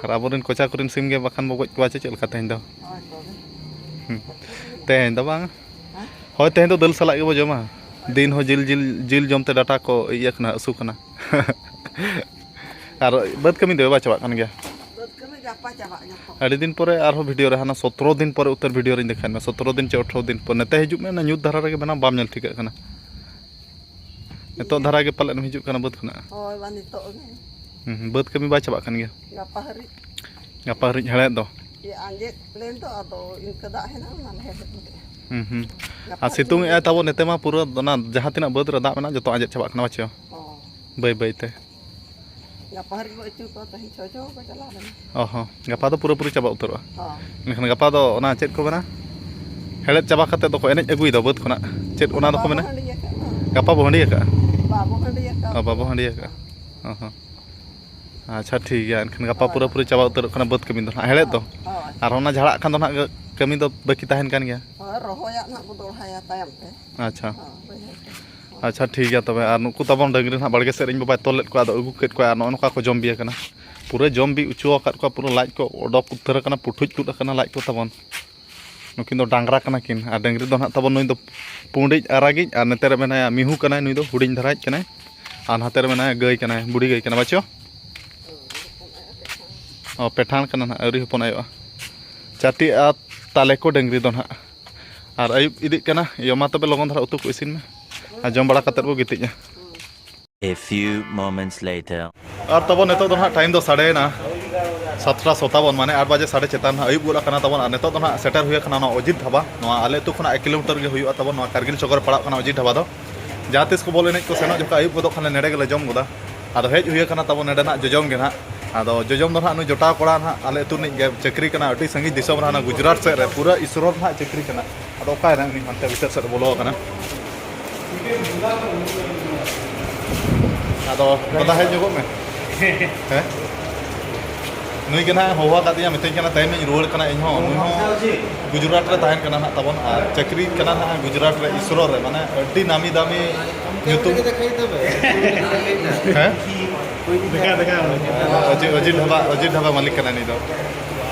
ᱟᱨ ᱟᱵᱚᱨᱮᱱ ᱠᱚᱪᱟ ᱠᱚᱨᱮᱱ ᱥᱤᱢ ᱜᱮ ᱵᱟᱠᱷᱟᱱ ᱵᱚ ᱜᱚᱡ ᱠᱚᱣᱟ ᱪᱮ ᱪᱮᱫ ᱞᱮᱠᱟ ᱛᱮᱦᱮᱧ ᱫᱚ? ᱦᱳᱭ, ᱛᱚᱵᱮ᱾ ᱦᱩᱸ᱾ ᱛᱮᱦᱮᱧ ᱫᱚ ᱵᱟᱝ᱾ ᱦᱮᱸ? ᱦᱳᱭ, ᱛᱮᱦᱮᱧ ᱫᱚ ᱫᱟᱹᱞ ᱥᱟᱞᱟᱜ ᱜᱮᱵᱚ ᱡᱚᱢᱟ᱾ ᱫᱤᱱ ᱦᱚᱸ ᱡᱤᱞ, ᱡᱤᱞ, ᱡᱤᱞ ᱡᱚᱢ ᱛᱮ ᱰᱟᱴᱟ ᱠᱚ ᱤᱭᱟᱹ ᱠᱟᱱᱟ, ᱦᱟᱹᱥᱩ ᱠᱟᱱᱟ᱾ ᱟᱨ ᱵᱟᱹᱫᱽ ᱠᱟᱹᱢᱤ ᱫᱚ ᱵᱟᱭ ᱪᱟᱵᱟᱜ ᱠᱟᱱ ᱜᱮᱭᱟ? ᱵᱟᱹᱫᱽ ᱠᱟᱹᱢᱤ ᱜᱟᱯᱟ ᱟᱹᱰᱤ ᱫᱤᱱ ᱯᱚᱨᱮ ᱟᱨᱦᱚᱸ ᱵᱷᱤᱰᱤᱭᱳ ᱨᱮ, ᱦᱟᱱᱟ ᱥᱚᱛᱨᱚ ᱫᱤᱱ ᱯᱚᱨᱮ ᱩᱛᱟᱹᱨ ᱵᱷᱤᱰᱤᱭᱳ ᱨᱮᱧ ᱫᱮᱠᱷᱟᱣᱮᱫ ᱢᱮᱭᱟ, ᱥᱚᱛᱨᱚ ᱫᱤᱱ ᱪᱮ ᱟᱴᱷᱨᱚ ᱫᱤᱱ ᱯᱚᱨ᱾ ᱱᱮᱛᱮ ᱦᱤᱡᱩᱜ ᱢᱮ, ᱚᱱᱟ ᱧᱩᱛ ᱫᱷᱟᱨᱟ ᱨᱮᱜᱮ ᱢᱮᱱᱟᱢ, ᱵᱟᱢ ᱧᱮᱞ ᱴᱷᱤᱠᱟᱹᱜ ᱠᱟᱱᱟ᱾ ᱱᱤᱛᱚᱜ ᱫᱷᱟᱨᱟ ᱜᱮ ᱯᱟᱞᱮᱫ ᱮᱢ ᱦᱤᱡᱩᱜ ᱠᱟᱱᱟ ᱵᱟᱹᱫᱽ ᱠᱷᱚᱱᱟᱜ? ᱦᱳᱭ, ᱵᱟ, ᱱᱤᱛᱚᱜ ᱜᱮ᱾ ᱦᱩᱸ, ᱦᱩᱸ, ᱵᱟᱹᱫᱽ ᱠᱟᱹᱢᱤ ᱵᱟᱭ ᱪᱟᱵᱟᱜ ᱠᱟᱱ ᱜᱮᱭᱟ? ᱜᱟᱯᱟ ᱦᱟᱹᱨᱤᱡ᱾ ᱜᱟᱯᱟ ᱦᱟᱹᱨᱤᱡ ᱦᱮᱲᱦᱮᱫ ᱫᱚ? ᱟᱸᱡᱮᱫ ᱞᱮᱱ ᱫᱚ, ᱟᱫᱚ ᱤᱱᱠᱟᱹ ᱫᱟᱜ ᱦᱮᱱᱟᱜᱼᱟ, ᱚᱱᱟ ᱞᱮ ᱦᱮᱲᱦᱮᱫ ᱠᱮᱫᱼᱟ᱾ ᱦᱩᱸ, ᱦᱩᱸ᱾ ᱜᱟᱯᱟ ᱟᱨ ᱥᱤᱛᱩᱝ ᱮᱜᱼᱟᱭ ᱛᱟᱵᱚ, ᱱᱤᱛᱮ ᱢᱟ ᱯᱩᱨᱟᱹ ᱚᱱᱟ ᱡᱟᱦᱟᱸ ᱛᱤᱱᱟᱹᱜ ᱵᱟᱹᱫᱽ ᱨᱮ ᱫᱟᱜ ᱢᱮᱱᱟᱜᱼᱟ, ᱡᱚᱛᱚ ᱟᱸᱡᱮᱫ ᱪᱟᱵᱟᱜ ᱠᱟᱱᱟ, ᱵᱟᱪᱚ? ᱦᱚᱸ᱾ ᱵᱟᱹᱭ ᱵᱟᱹᱭ ᱛᱮ᱾ ᱜᱟᱯᱟ ᱦᱟᱹᱨᱤᱡ ᱠᱚ ᱟᱹᱪᱩᱨ ᱠᱚᱣᱟ, ᱛᱮᱦᱮᱧ ᱪᱷᱚ ᱡᱚᱱ ᱠᱚ ᱪᱟᱞᱟᱣ ᱞᱮᱱᱟ᱾ ᱚ ᱦᱚᱸ, ᱜᱟᱯᱟ ᱫᱚ ᱯᱩᱨᱟᱹᱯᱩᱨᱤ ᱪᱟᱵᱟ ᱩᱛᱟᱹᱨᱚᱜᱼᱟ᱾ ᱦᱚᱸ᱾ ᱢᱮᱱᱠᱷᱟᱱ ᱜᱟᱯᱟ ᱫᱚ ᱚᱱᱟ ᱪᱮᱫ ᱠᱚ ᱢᱮᱱᱟ, ᱦᱮᱲᱦᱮᱫ ᱪᱟᱵᱟ ᱠᱟᱛᱮ ᱫᱚᱠᱚ ᱮᱱᱮᱡ ᱟᱹᱜᱩᱭᱮᱫᱟ ᱵᱟᱹᱫᱽ ᱠᱷᱚᱱᱟᱜ, ᱪᱮᱫ ᱚᱱᱟ ᱫᱚᱠᱚ ᱵᱟᱵᱚ ᱢᱮᱱᱟ? ᱦᱟᱺᱰᱤ ᱟᱠᱟᱫᱼᱟ᱾ ᱜᱟᱯᱟ ᱵᱚ ᱦᱟᱺᱰᱤ ᱟᱠᱟᱜᱼᱟ? ᱵᱟᱵᱚ ᱦᱟᱺᱰᱤ ᱟᱠᱟᱫᱼᱟ᱾ ᱚ, ᱵᱟᱵᱚ ᱦᱟᱺᱰᱤ ᱟᱠᱟᱜᱼᱟ᱾ ᱚ ᱦᱚᱸ᱾ ᱟᱪᱪᱷᱟ, ᱴᱷᱤᱠ ᱜᱮᱭᱟ, ᱮᱱᱠᱷᱟᱱ ᱜᱟᱯᱟ ᱦᱳᱭ᱾ ᱯᱩᱨᱟᱹᱯᱩᱨᱤ ᱪᱟᱵᱟ ᱩᱛᱟᱹᱨᱚᱜ ᱠᱟᱱᱟ ᱵᱟᱹᱫᱽ ᱠᱟᱹᱢᱤ ᱫᱚ ᱱᱟᱦᱟᱜ, ᱦᱮᱲᱦᱮᱫ ᱫᱚ᱾ ᱦᱳᱭ᱾ ᱟᱨ ᱚᱱᱟ ᱡᱷᱟᱲᱟᱜ ᱠᱷᱟᱱ ᱫᱚ ᱱᱟᱦᱟᱜ ᱠᱟᱹᱢᱤ ᱫᱚ ᱵᱟᱹᱠᱤ ᱛᱟᱦᱮᱱ ᱠᱟᱱ ᱜᱮᱭᱟ᱾ ᱦᱳᱭ, ᱨᱚᱦᱚᱭᱟᱜ ᱱᱟᱦᱟᱜ ᱵᱚ ᱫᱚᱦᱲᱟᱭᱟ ᱛᱟᱭᱚᱢ ᱛᱮ᱾ ᱟᱪᱪᱷᱟ᱾ ᱦᱳᱭ, ᱵᱟᱹᱭᱦᱟᱹᱲ ᱛᱮ᱾ ᱟᱪᱪᱷᱟ, ᱴᱷᱤᱠ ᱜᱮᱭᱟ ᱛᱚᱵᱮ᱾ ᱟᱨ ᱱᱩᱠᱩ ᱛᱟᱵᱚᱱ ᱰᱟᱹᱝᱨᱤ ᱱᱟᱦᱟᱜ ᱵᱟᱲᱜᱮ ᱥᱮᱫ ᱨᱮ ᱤᱧ ᱵᱟᱵᱟᱭ ᱛᱚᱞ ᱞᱮᱫ ᱠᱚᱣᱟ, ᱟᱫᱚ ᱟᱹᱜᱩ ᱠᱮᱫ ᱠᱚᱣᱟ ᱟᱨ ᱱᱚᱜᱼᱚ ᱱᱚᱝᱠᱟ ᱠᱚ ᱡᱚᱢ ᱵᱤ ᱟᱠᱟᱱᱟ᱾ ᱯᱩᱨᱟᱹ ᱡᱚᱢ ᱵᱤ ᱚᱪᱚ ᱟᱠᱟᱫ ᱠᱚᱣᱟ, ᱯᱩᱨᱟᱹ ᱞᱟᱡ ᱠᱚ ᱚᱰᱚᱠ ᱩᱛᱟᱹᱨ ᱟᱠᱟᱱᱟ, ᱯᱩᱴᱷᱩᱡ ᱛᱩᱫ ᱟᱠᱟᱱᱟ ᱞᱟᱡ ᱠᱚ ᱛᱟᱵᱚᱱ᱾ ᱱᱩᱠᱤᱱ ᱫᱚ ᱰᱟᱝᱨᱟ ᱠᱟᱱᱟ ᱠᱤᱱ, ᱟᱨ ᱰᱟᱹᱝᱨᱤ ᱫᱚ ᱱᱟᱦᱟᱜ ᱛᱟᱵᱚᱱ ᱱᱩᱭ ᱫᱚ ᱯᱩᱸᱰᱤᱡ ᱟᱨᱟᱜᱤᱡ, ᱟᱨ ᱱᱚᱛᱮ ᱨᱮ ᱢᱮᱱᱟᱭᱟ ᱢᱤᱦᱩ ᱠᱟᱱᱟᱭ, ᱱᱩᱭ ᱫᱚ ᱦᱩᱰᱤᱧ ᱫᱷᱟᱨᱟᱭᱤᱡ ᱠᱟᱱᱟᱭ᱾ ᱟᱨ ᱱᱟᱛᱮ ᱨᱮ ᱢᱮᱱᱟᱭᱟ ᱜᱟᱹᱭ ᱠᱟᱱᱟᱭ, ᱵᱩᱰᱷᱤ ᱜᱟᱹᱭ ᱠᱟᱱᱟᱭ, ᱵᱟᱪᱚ? ᱚ, ᱯᱮᱴᱷᱟᱲ ᱠᱟᱱᱟ ᱱᱟᱦᱟᱜ, ᱟᱹᱣᱨᱤ ᱦᱚᱯᱚᱱ ᱟᱭᱚᱜᱼᱟ᱾ ᱪᱟᱨᱴᱤ ᱟᱨ ᱛᱟᱞᱮ ᱠᱚ ᱰᱟᱹᱝᱨᱤ ᱫᱚ ᱱᱟᱦᱟᱜ᱾ ᱟᱨ ᱟᱹᱭᱩᱵ ᱤᱫᱤᱜ ᱠᱟᱱᱟ, ᱤᱭᱟᱹ ᱢᱟ ᱛᱚᱵᱮ ᱞᱚᱜᱚᱱ ᱫᱷᱟᱨᱟ ᱩᱛᱩ ᱠᱚ ᱤᱥᱤᱱ ᱢᱮ᱾ ᱟᱨ ᱡᱚᱢ ᱵᱟᱲᱟ ᱠᱟᱛᱮᱫ ᱵᱚ ᱜᱤᱛᱤᱡᱼᱟ᱾ A few moments later. ᱟᱨ ᱛᱟᱵᱚᱱ ᱱᱤᱛᱚᱜ ᱫᱚ ᱱᱟᱦᱟᱜ ᱴᱟᱭᱤᱢ ᱫᱚ ᱥᱟᱰᱮᱭᱮᱱᱟ ᱥᱟᱛᱴᱟ ᱥᱚ ᱛᱟᱵᱚᱱ, ᱢᱟᱱᱮ ᱟᱴ ᱵᱟᱡᱮ ᱥᱟᱰᱮ ᱪᱮᱛᱟᱱ ᱱᱟᱦᱟᱜ ᱟᱹᱭᱩᱵ ᱜᱚᱫ ᱟᱠᱟᱱᱟ ᱛᱟᱵᱚᱱ᱾ ᱟᱨ ᱱᱤᱛᱚᱜ ᱫᱚ ᱱᱟᱦᱟᱜ ᱥᱮᱴᱮᱨ ᱦᱩᱭ ᱟᱠᱟᱱᱟ ᱱᱚᱣᱟ ᱚᱡᱤᱛ ᱰᱷᱟᱵᱟ᱾ ᱱᱚᱣᱟ ᱟᱞᱮ ᱟᱹᱛᱩ ᱠᱷᱚᱱᱟᱜ ᱮᱠ ᱠᱤᱞᱳᱢᱤᱴᱟᱨ ᱜᱮ ᱦᱩᱭᱩᱜᱼᱟ ᱛᱟᱵᱚᱱ ᱱᱚᱣᱟ ᱠᱟᱨᱜᱤᱞ ᱪᱚᱠᱚᱨ ᱨᱮ ᱯᱟᱲᱟᱜ ᱠᱟᱱᱟ ᱚᱡᱤᱛ ᱰᱷᱟᱵᱟ ᱫᱚ᱾ ᱡᱟᱦᱟᱸ ᱛᱤᱥ ᱠᱚ ᱵᱚᱞ ᱮᱱᱮᱡ ᱠᱚ ᱥᱮᱱᱚᱜ ᱡᱚᱠᱷᱚᱱ ᱟᱹᱭᱩᱵ ᱜᱚᱫᱚᱜ ᱠᱷᱟᱱ ᱞᱮ ᱱᱚᱰᱮ ᱜᱮᱞᱮ ᱡᱚᱢ ᱜᱚᱫᱟ᱾ ᱟᱫᱚ ᱦᱮᱡ ᱦᱩᱭ ᱟᱠᱟᱱᱟ ᱛᱟᱵᱚᱱ ᱱᱚᱰᱮ ᱱᱟᱦᱟᱜ ᱡᱚᱡᱚᱢ ᱜᱮ ᱱᱟᱦᱟᱜ᱾ ᱟᱫᱚ ᱡᱚᱡᱚᱢ ᱫᱚ ᱱᱟᱦᱟᱜ ᱱᱩᱭ ᱡᱚᱴᱟᱣ ᱠᱚᱲᱟ ᱱᱟᱦᱟᱜ ᱟᱞᱮ ᱟᱹᱛᱩ ᱨᱤᱱᱤᱡ ᱜᱮ, ᱪᱟᱹᱠᱨᱤ ᱠᱟᱱᱟ ᱟᱹᱰᱤ ᱥᱟᱺᱜᱤᱧ ᱫᱤᱥᱚᱢ ᱨᱮ, ᱦᱟᱱᱟ ᱜᱩᱡᱽᱨᱟᱴ ᱥᱮᱫ ᱨᱮ, ᱯᱩᱨᱟᱹ ᱤᱥᱨᱳ ᱨᱮ ᱱᱟᱦᱟᱜ ᱪᱟᱹᱠᱨᱤ ᱠᱟᱱᱟ᱾ ᱟᱫᱚ ᱚᱠᱟᱭᱮᱱᱟ ᱩᱱᱤ, ᱦᱟᱱᱛᱮ ᱵᱷᱤᱛᱟᱹᱨ ᱥᱮᱫ ᱵᱚᱞᱚ ᱟᱠᱟᱱᱟ᱾ ᱟᱫᱚ ᱫᱟᱫᱟ, ᱦᱮᱡ ᱧᱚᱜᱚᱜ ᱢᱮ᱾ ᱦᱮᱸ? ᱱᱩᱭ ᱜᱮ ᱱᱟᱦᱟᱜ ᱦᱚᱦᱚ ᱟᱠᱟᱫᱤᱧᱟ, ᱢᱤᱛᱟᱹᱧ ᱠᱟᱱᱟ ᱛᱮᱦᱮᱧ ᱤᱧ ᱨᱩᱣᱟᱹᱲ ᱠᱟᱱᱟ᱾ ᱤᱧ ᱦᱚᱸ, ᱱᱩᱭ ᱦᱚᱸ ᱜᱩᱡᱽᱨᱟᱴ ᱨᱮ ᱛᱟᱦᱮᱱ ᱠᱟᱱᱟ ᱱᱟᱦᱟᱜ ᱛᱟᱵᱚᱱ, ᱟᱨ ᱪᱟᱹᱠᱨᱤ ᱠᱟᱱᱟ ᱱᱟᱦᱟᱜ ᱜᱩᱡᱽᱨᱟᱴ ᱨᱮ ᱤᱥᱨᱳ ᱨᱮ, ᱢᱟᱱᱮ ᱟᱹᱰᱤ ᱱᱟᱢᱤ ᱫᱟᱢᱤ ᱧᱩᱛᱩᱢ᱾ ᱦᱮᱸ? ᱚᱡᱤ, ᱚᱡᱤ ᱰᱷᱟᱵᱟ, ᱚᱡᱤ ᱰᱷᱟᱵᱟ ᱢᱟᱹᱞᱤᱠ ᱠᱟᱱᱟᱭ ᱱᱩᱭ ᱫᱚ᱾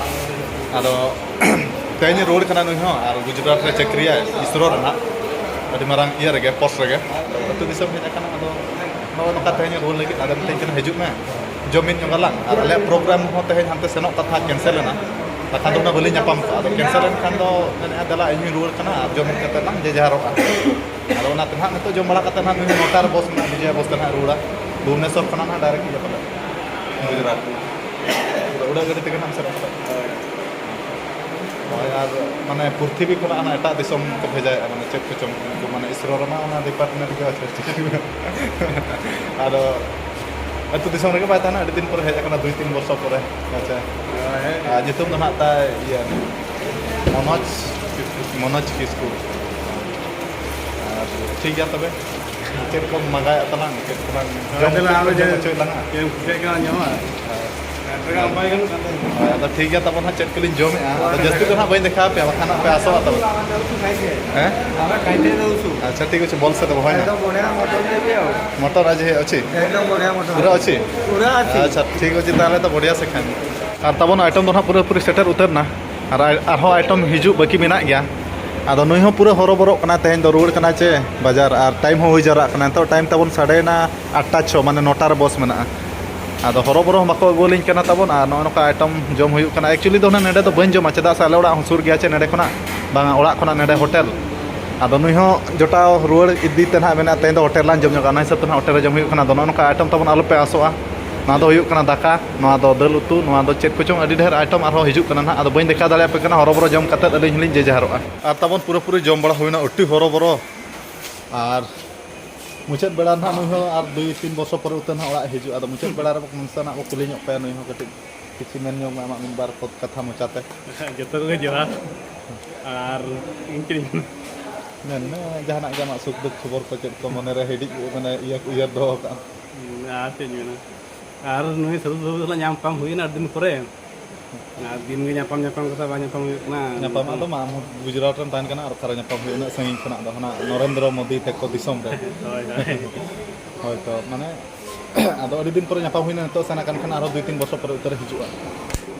ᱟᱫᱚ ᱛᱮᱦᱮᱧ ᱨᱩᱣᱟᱹᱲ ᱠᱟᱱᱟ ᱱᱩᱭ ᱦᱚᱸ, ᱟᱨ ᱜᱩᱡᱽᱨᱟᱴ ᱨᱮ ᱪᱟᱹᱠᱨᱤᱭᱟᱭ ᱤᱥᱨᱳ ᱨᱮᱱᱟᱜ ᱟᱹᱰᱤ ᱢᱟᱨᱟᱝ ᱤᱭᱟᱹ ᱨᱮᱜᱮ, ᱯᱳᱥᱴ ᱨᱮᱜᱮ᱾ ᱟᱹᱛᱩ ᱫᱤᱥᱚᱢ ᱦᱮᱡ ᱟᱠᱟᱱᱟ, ᱟᱫᱚ ᱱᱚᱜᱼᱚ ᱱᱚᱝᱠᱟ ᱛᱮᱦᱮᱧ ᱨᱩᱣᱟᱹᱲ ᱞᱟᱹᱜᱤᱫ᱾ ᱟᱫᱚ ᱢᱤᱛᱟᱹᱧ ᱠᱟᱱᱟ, "ᱦᱤᱡᱩᱜ ᱢᱮ, ᱡᱚᱢ ᱢᱤᱫ ᱧᱚᱜ ᱟᱞᱟᱝ, ᱟᱨ ᱟᱞᱮᱭᱟᱜ ᱯᱨᱳᱜᱨᱟᱢ ᱦᱚᱸ ᱛᱮᱦᱮᱧ ᱦᱟᱱᱛᱮ ᱥᱮᱱᱚᱜ ᱠᱟᱛᱷᱟ ᱠᱮᱱᱥᱮᱞ ᱮᱱᱟ, ᱵᱟᱠᱷᱟᱱ ᱫᱚ ᱩᱱᱟᱹᱜ ᱵᱟᱹᱞᱤᱧ ᱧᱟᱯᱟᱢ ᱠᱚᱜᱼᱟ᱾ ᱟᱫᱚ ᱠᱮᱱᱥᱮᱞ ᱮᱱ ᱠᱷᱟᱱ ᱫᱚ ᱢᱮᱱᱮᱫᱼᱟ, ᱫᱮᱞᱟ ᱤᱧ ᱦᱚᱧ ᱨᱩᱣᱟᱹᱲ ᱠᱟᱱᱟ, ᱟᱨ ᱡᱚᱢ ᱢᱤᱫ ᱠᱟᱛᱮ ᱞᱟᱝ ᱡᱮ ᱡᱟᱦᱟᱨᱚᱜᱼᱟ᱾ ᱟᱫᱚ ᱚᱱᱟᱛᱮ ᱱᱟᱦᱟᱜ ᱱᱤᱛᱚᱜ ᱡᱚᱢ ᱵᱟᱲᱟ ᱠᱟᱛᱮ ᱱᱟᱦᱟᱜ ᱱᱩᱭ ᱱᱚᱴᱟ ᱨᱮ ᱵᱚᱥ ᱢᱮᱱᱟᱜᱼᱟ, ᱵᱤᱡᱚᱭᱟ ᱵᱚᱥ ᱛᱮ ᱱᱟᱦᱟᱜ ᱨᱩᱣᱟᱹᱲᱟ᱾ ᱵᱷᱩᱵᱽᱱᱮᱥᱚᱨ ᱠᱷᱚᱱᱟᱜ ᱱᱟᱦᱟᱜ ᱰᱟᱭᱨᱮᱠᱴ ᱤᱭᱟᱹ ᱯᱟᱞᱮ, ᱜᱩᱡᱽᱨᱟᱴ᱾ ᱩᱰᱟᱹᱜ ᱜᱟᱹᱰᱤ ᱛᱮᱜᱮ ᱱᱟᱦᱟᱜ ᱮᱢ ᱥᱮᱱᱚᱜ ᱠᱟᱱᱟ᱾ ᱦᱳᱭ, ᱟᱨ ᱢᱟᱱᱮ ᱯᱨᱤᱛᱷᱤᱵᱤ ᱠᱷᱚᱱᱟᱜ ᱦᱟᱱᱟ ᱮᱴᱟᱜ ᱫᱤᱥᱚᱢ ᱠᱚ ᱵᱷᱮᱡᱟᱭᱮᱫᱼᱟ, ᱢᱟᱱᱮ ᱪᱮᱫ ᱠᱚᱪᱚᱝ ᱩᱱᱠᱩ, ᱢᱟᱱᱮ ᱤᱥᱨᱳ ᱨᱮᱢᱟ ᱚᱱᱟ ᱰᱤᱯᱟᱨᱴᱢᱮᱱᱴ ᱜᱮ ᱵᱟᱪᱩᱜ᱾ ᱟᱫᱚ ᱟᱹᱛᱩ ᱫᱤᱥᱚᱢ ᱨᱮᱜᱮ ᱵᱟᱭ ᱛᱟᱦᱮᱱᱟ, ᱟᱹᱰᱤ ᱫᱤᱱ ᱯᱚᱨᱮ ᱦᱮᱡ ᱟᱠᱟᱱᱟ, ᱫᱩᱭ ᱛᱤᱱ ᱵᱚᱨᱥᱚ ᱯᱚᱨᱮ᱾ ᱟᱪᱪᱷᱟ, ᱟᱨ ᱧᱩᱛᱩᱢ ᱫᱚ ᱱᱟᱦᱟᱜ ᱛᱟᱭ ᱤᱭᱟᱹ ᱢᱚᱱᱳᱡᱽ, ᱢᱚᱱᱳᱡᱽ ᱠᱤᱥᱠᱩ᱾ ᱟᱨ ᱴᱷᱤᱠ ᱜᱮᱭᱟ ᱛᱚᱵᱮ, ᱪᱮᱫ ᱠᱚᱢ ᱢᱟᱸᱜᱟᱭᱮᱫ ᱛᱟᱞᱟᱝ, ᱪᱮᱫ ᱠᱚᱞᱟᱝ ᱦᱳᱭ, ᱡᱚᱢ, ᱛᱟᱦᱞᱮ ᱪᱮᱫ ᱟᱢ ᱠᱚᱢ ᱡᱚᱢ ᱡᱟᱦᱟᱸ ᱦᱚᱪᱚᱭᱮᱫ ᱞᱟᱝᱟ? ᱪᱮᱫ ᱮᱢ ᱠᱩᱥᱤᱭᱟᱜ ᱠᱟᱱᱟ ᱧᱟᱢᱟ᱾ ᱦᱳᱭ᱾ ᱦᱳᱭ, ᱟᱫᱚ ᱴᱷᱤᱠ ᱜᱮᱭᱟ ᱛᱟᱵᱚᱱ ᱦᱟᱸᱜ, ᱪᱮᱫ ᱠᱚᱞᱤᱧ ᱡᱚᱢᱮᱫᱼᱟ, ᱟᱫᱚ ᱡᱟᱹᱥᱛᱤ ᱫᱚ ᱦᱟᱸᱜ ᱵᱟᱹᱧ ᱫᱮᱠᱷᱟᱣ ᱟᱯᱮᱭᱟ, ᱵᱟᱠᱷᱟᱱ ᱦᱟᱸᱜ ᱯᱮ ᱟᱥᱚᱜᱼᱟ ᱛᱟᱵᱚᱱ᱾ ᱦᱮᱸ? ᱟᱪᱪᱷᱟ, ᱴᱷᱤᱠ ᱟᱪᱷᱮ, ᱵᱚᱞ ᱥᱮ ᱫᱚ ᱦᱳᱭ ᱱᱟ᱾ ᱮᱠᱫᱚᱢ ᱵᱚᱲᱤᱭᱟ ᱢᱚᱴᱚᱨ ᱫᱮᱵᱤ ᱟᱵᱚ᱾ ᱢᱚᱴᱚᱨ ᱟᱡ ᱦᱮᱡ ᱚᱪᱷᱤ? ᱮᱠᱫᱚᱢ ᱵᱚᱲᱤᱭᱟ ᱢᱚᱴᱚᱨ᱾ ᱯᱩᱨᱟᱹ ᱚᱪᱷᱤ? ᱯᱩᱨᱟᱹ ᱚᱪᱷᱤ᱾ ᱟᱪᱪᱷᱟ, ᱴᱷᱤᱠ ᱟᱪᱷᱮ, ᱛᱟᱦᱚᱞᱮ ᱛᱚ ᱵᱚᱲᱤᱭᱟ ᱥᱮ ᱠᱷᱟᱱ᱾ ᱟᱨ ᱛᱟᱵᱚᱱ ᱟᱭᱴᱮᱢ ᱫᱚ ᱱᱟᱦᱟᱜ ᱯᱩᱨᱟᱹᱯᱩᱨᱤ ᱥᱮᱴᱮᱨ ᱩᱛᱟᱹᱨ ᱱᱟ᱾ ᱟᱨ ᱟᱭ-, ᱟᱨᱦᱚᱸ ᱟᱭᱴᱮᱢ ᱦᱤᱡᱩᱜ ᱵᱟᱹᱠᱤ ᱢᱮᱱᱟᱜ ᱜᱮᱭᱟ᱾ ᱟᱫᱚ ᱱᱩᱭ ᱦᱚᱸ ᱯᱩᱨᱟᱹ ᱦᱚᱨᱚᱵᱚᱨᱚᱜ ᱠᱟᱱᱟ, ᱛᱮᱦᱮᱧ ᱫᱚ ᱨᱩᱣᱟᱹᱲ ᱠᱟᱱᱟᱭ ᱪᱮ ᱵᱟᱡᱟᱨ, ᱟᱨ ᱴᱟᱭᱤᱢ ᱦᱚᱸ ᱦᱩᱭ ᱡᱟᱣᱨᱟᱜ ᱠᱟᱱᱟ᱾ ᱱᱤᱛᱚᱜ ᱴᱟᱭᱤᱢ ᱛᱟᱵᱚᱱ ᱥᱟᱰᱮᱭᱮᱱᱟ ᱟᱴᱴᱟ ᱪᱷᱚ, ᱢᱟᱱᱮ ᱱᱚᱴᱟ ᱨᱮ ᱵᱚᱥ ᱢᱮᱱᱟᱜᱼᱟ᱾ ᱟᱫᱚ ᱦᱚᱨᱚᱵᱚᱨᱚ ᱦᱚᱸ ᱵᱟᱠᱚ ᱟᱹᱜᱩ ᱟᱹᱞᱤᱧ ᱠᱟᱱᱟ ᱛᱟᱵᱚᱱ, ᱟᱨ ᱱᱚᱜᱼᱚ ᱱᱚᱝᱠᱟ ᱟᱭᱴᱮᱢ ᱡᱚᱢ ᱦᱩᱭᱩᱜ ᱠᱟᱱᱟ᱾ Actually ᱫᱚ ᱦᱩᱱᱟᱹᱝ ᱱᱚᱰᱮ ᱫᱚ ᱵᱟᱹᱧ ᱡᱚᱢᱟ, ᱪᱮᱫᱟᱜ ᱥᱮ ᱟᱞᱮ ᱚᱲᱟᱜ ᱦᱚᱸ ᱥᱩᱨ ᱜᱮᱭᱟ ᱪᱮ ᱱᱚᱰᱮ ᱠᱷᱚᱱᱟᱜ, ᱵᱟᱝᱟ, ᱚᱲᱟᱜ ᱠᱷᱚᱱᱟᱜ ᱱᱚᱰᱮ ᱦᱳᱴᱮᱞ᱾ ᱟᱫᱚ ᱱᱩᱭ ᱦᱚᱸ ᱡᱚᱴᱟᱣ ᱨᱩᱣᱟᱹᱲ ᱤᱫᱤ ᱛᱮ ᱱᱟᱦᱟᱜ ᱢᱮᱱᱟ, "ᱛᱮᱦᱮᱧ ᱫᱚ ᱦᱳᱴᱮᱞ ᱞᱟᱝ ᱡᱚᱢ ᱧᱚᱜᱟ", ᱚᱱᱟ ᱦᱤᱥᱟᱹᱵ ᱛᱮ ᱱᱟᱦᱟᱜ ᱦᱳᱴᱮᱞ ᱨᱮ ᱡᱚᱢ ᱦᱩᱭᱩᱜ ᱠᱟᱱᱟ᱾ ᱟᱫᱚ ᱱᱚᱜᱼᱚ ᱱᱚᱝᱠᱟ ᱟᱭᱴᱮᱢ ᱛᱟᱵᱚᱱ ᱟᱞᱚᱯᱮ ᱟᱥᱚᱜᱼᱟ, ᱱᱚᱣᱟ ᱫᱚ ᱦᱩᱭᱩᱜ ᱠᱟᱱᱟ ᱫᱟᱠᱟ, ᱱᱚᱣᱟ ᱫᱚ ᱫᱟᱹᱞ ᱩᱛᱩ, ᱱᱚᱣᱟ ᱫᱚ ᱪᱮᱫ ᱠᱚᱪᱚᱝ ᱟᱹᱰᱤ ᱰᱷᱮᱨ ᱟᱭᱴᱮᱢ ᱟᱨᱦᱚᱸ ᱦᱤᱡᱩᱜ ᱠᱟᱱᱟ ᱱᱟᱦᱟᱜ᱾ ᱟᱫᱚ ᱵᱟᱹᱧ ᱫᱮᱠᱷᱟᱣ ᱫᱟᱲᱮᱭᱟᱯᱮ ᱠᱟᱱᱟ, ᱦᱚᱨᱚᱵᱚᱨᱚ ᱡᱚᱢ ᱠᱟᱛᱮᱫ ᱟᱹᱞᱤᱧ ᱦᱚᱸᱞᱤᱧ ᱡᱮ ᱡᱟᱦᱟᱨᱚᱜᱼᱟ᱾ ᱟᱨ ᱛᱟᱵᱚᱱ ᱯᱩᱨᱟᱹᱯᱩᱨᱤ ᱡᱚᱢ ᱵᱟᱲᱟ ᱦᱩᱭᱱᱟ, ᱟᱹᱰᱤ ᱦᱚᱨᱚᱵᱚᱨᱚ᱾ ᱟᱨ ᱢᱩᱪᱟᱹᱫ ᱵᱮᱲᱟ ᱱᱟᱦᱟᱜ ᱱᱩᱭ ᱦᱚᱸ ᱟᱨ ᱫᱩᱭ ᱛᱤᱱ ᱵᱚᱪᱷᱚᱨ ᱯᱚᱨᱮ ᱩᱛᱟᱹᱨ ᱱᱟᱦᱟᱜ ᱚᱲᱟᱜ ᱮ ᱦᱤᱡᱩᱜᱼᱟ᱾ ᱟᱫᱚ ᱢᱩᱪᱟᱹᱫ ᱵᱮᱲᱟ ᱨᱮ ᱱᱟᱥᱮᱱᱟᱜ ᱵᱚ ᱠᱩᱞᱤ ᱧᱚᱜ ᱠᱟᱭᱟ, ᱱᱩᱭ ᱦᱚᱸ ᱠᱟᱹᱴᱤᱡ ᱠᱤᱪᱷᱩ ᱢᱮᱱ ᱧᱚᱜ ᱢᱮ ᱟᱢᱟᱜ ᱢᱤᱫ ᱵᱟᱨ ᱠᱚ-, ᱠᱟᱛᱷᱟ ᱢᱚᱪᱟᱛᱮ᱾ ᱡᱚᱛᱚ ᱠᱚᱜᱮ ᱡᱚᱦᱟᱨ᱾ ᱟᱨ ᱤᱧ ᱪᱮᱫ ᱤᱧ ᱢᱮᱱᱟ? ᱢᱮᱱ ᱢᱮ, ᱡᱟᱦᱟᱱᱟᱜ ᱜᱮ ᱟᱢᱟᱜ ᱥᱩᱠ ᱫᱩᱠ ᱠᱷᱚᱵᱚᱨ ᱠᱚ, ᱪᱮᱫ ᱠᱚ ᱢᱚᱱᱮ ᱨᱮ ᱦᱤᱰᱤᱡ, ᱢᱟᱱᱮ, ᱤᱭᱟᱹ, ᱩᱭᱦᱟᱹᱨ ᱫᱚᱦᱚ ᱠᱟᱜᱼᱟ᱾ ᱟᱨ ᱪᱮᱫ ᱤᱧ ᱢᱮᱱᱟ? ᱟᱨ ᱱᱩᱭ ᱥᱟᱹᱫᱷᱩ ᱵᱟᱹᱵᱩ ᱥᱟᱞᱟᱜ ᱧᱟᱯᱟᱢ ᱦᱩᱭᱱᱟ ᱟᱹᱰᱤ ᱫᱤᱱ ᱯᱚᱨᱮ᱾ ᱟᱨ ᱫᱤᱱ ᱜᱮ ᱧᱟᱯᱟᱢ, ᱧᱟᱯᱟᱢ ᱠᱟᱛᱷᱟ ᱵᱟᱝ ᱧᱟᱯᱟᱢ ᱦᱩᱭᱩᱜ ᱠᱟᱱᱟ᱾ ᱧᱟᱯᱟᱢ ᱟᱫᱚ ᱢᱟ, ᱟᱢ ᱦᱚᱸ ᱜᱩᱡᱽᱨᱟᱴ ᱨᱮᱢ ᱛᱟᱦᱮᱱ ᱠᱟᱱᱟ, ᱟᱨ ᱚᱠᱟᱨᱮ ᱧᱟᱯᱟᱢ ᱦᱩᱭᱩᱜᱼᱟ ᱩᱱᱟᱹᱜ ᱥᱟᱺᱜᱤᱧ ᱠᱷᱚᱱᱟᱜ ᱫᱚ, ᱦᱟᱱᱟ ᱱᱚᱨᱮᱱᱫᱨᱚ ᱢᱳᱫᱤ ᱛᱟᱠᱚ ᱫᱤᱥᱚᱢ ᱨᱮ᱾ ᱦᱳᱭ, ᱦᱳᱭ᱾ ᱦᱳᱭ ᱛᱚ, ᱢᱟᱱᱮ, ᱟᱫᱚ ᱟᱹᱰᱤ ᱫᱤᱱ ᱯᱚᱨᱮ ᱧᱟᱯᱟᱢ ᱦᱩᱭᱱᱟ, ᱱᱤᱛᱚᱜ ᱥᱮᱱ ᱟᱠᱟᱱ ᱠᱷᱟᱱ ᱟᱨᱦᱚᱸ ᱫᱩᱭ ᱛᱤᱱ ᱵᱚᱪᱷᱚᱨ ᱯᱚᱨᱮ ᱩᱛᱟᱹᱨ ᱦᱤᱡᱩᱜᱼᱟ᱾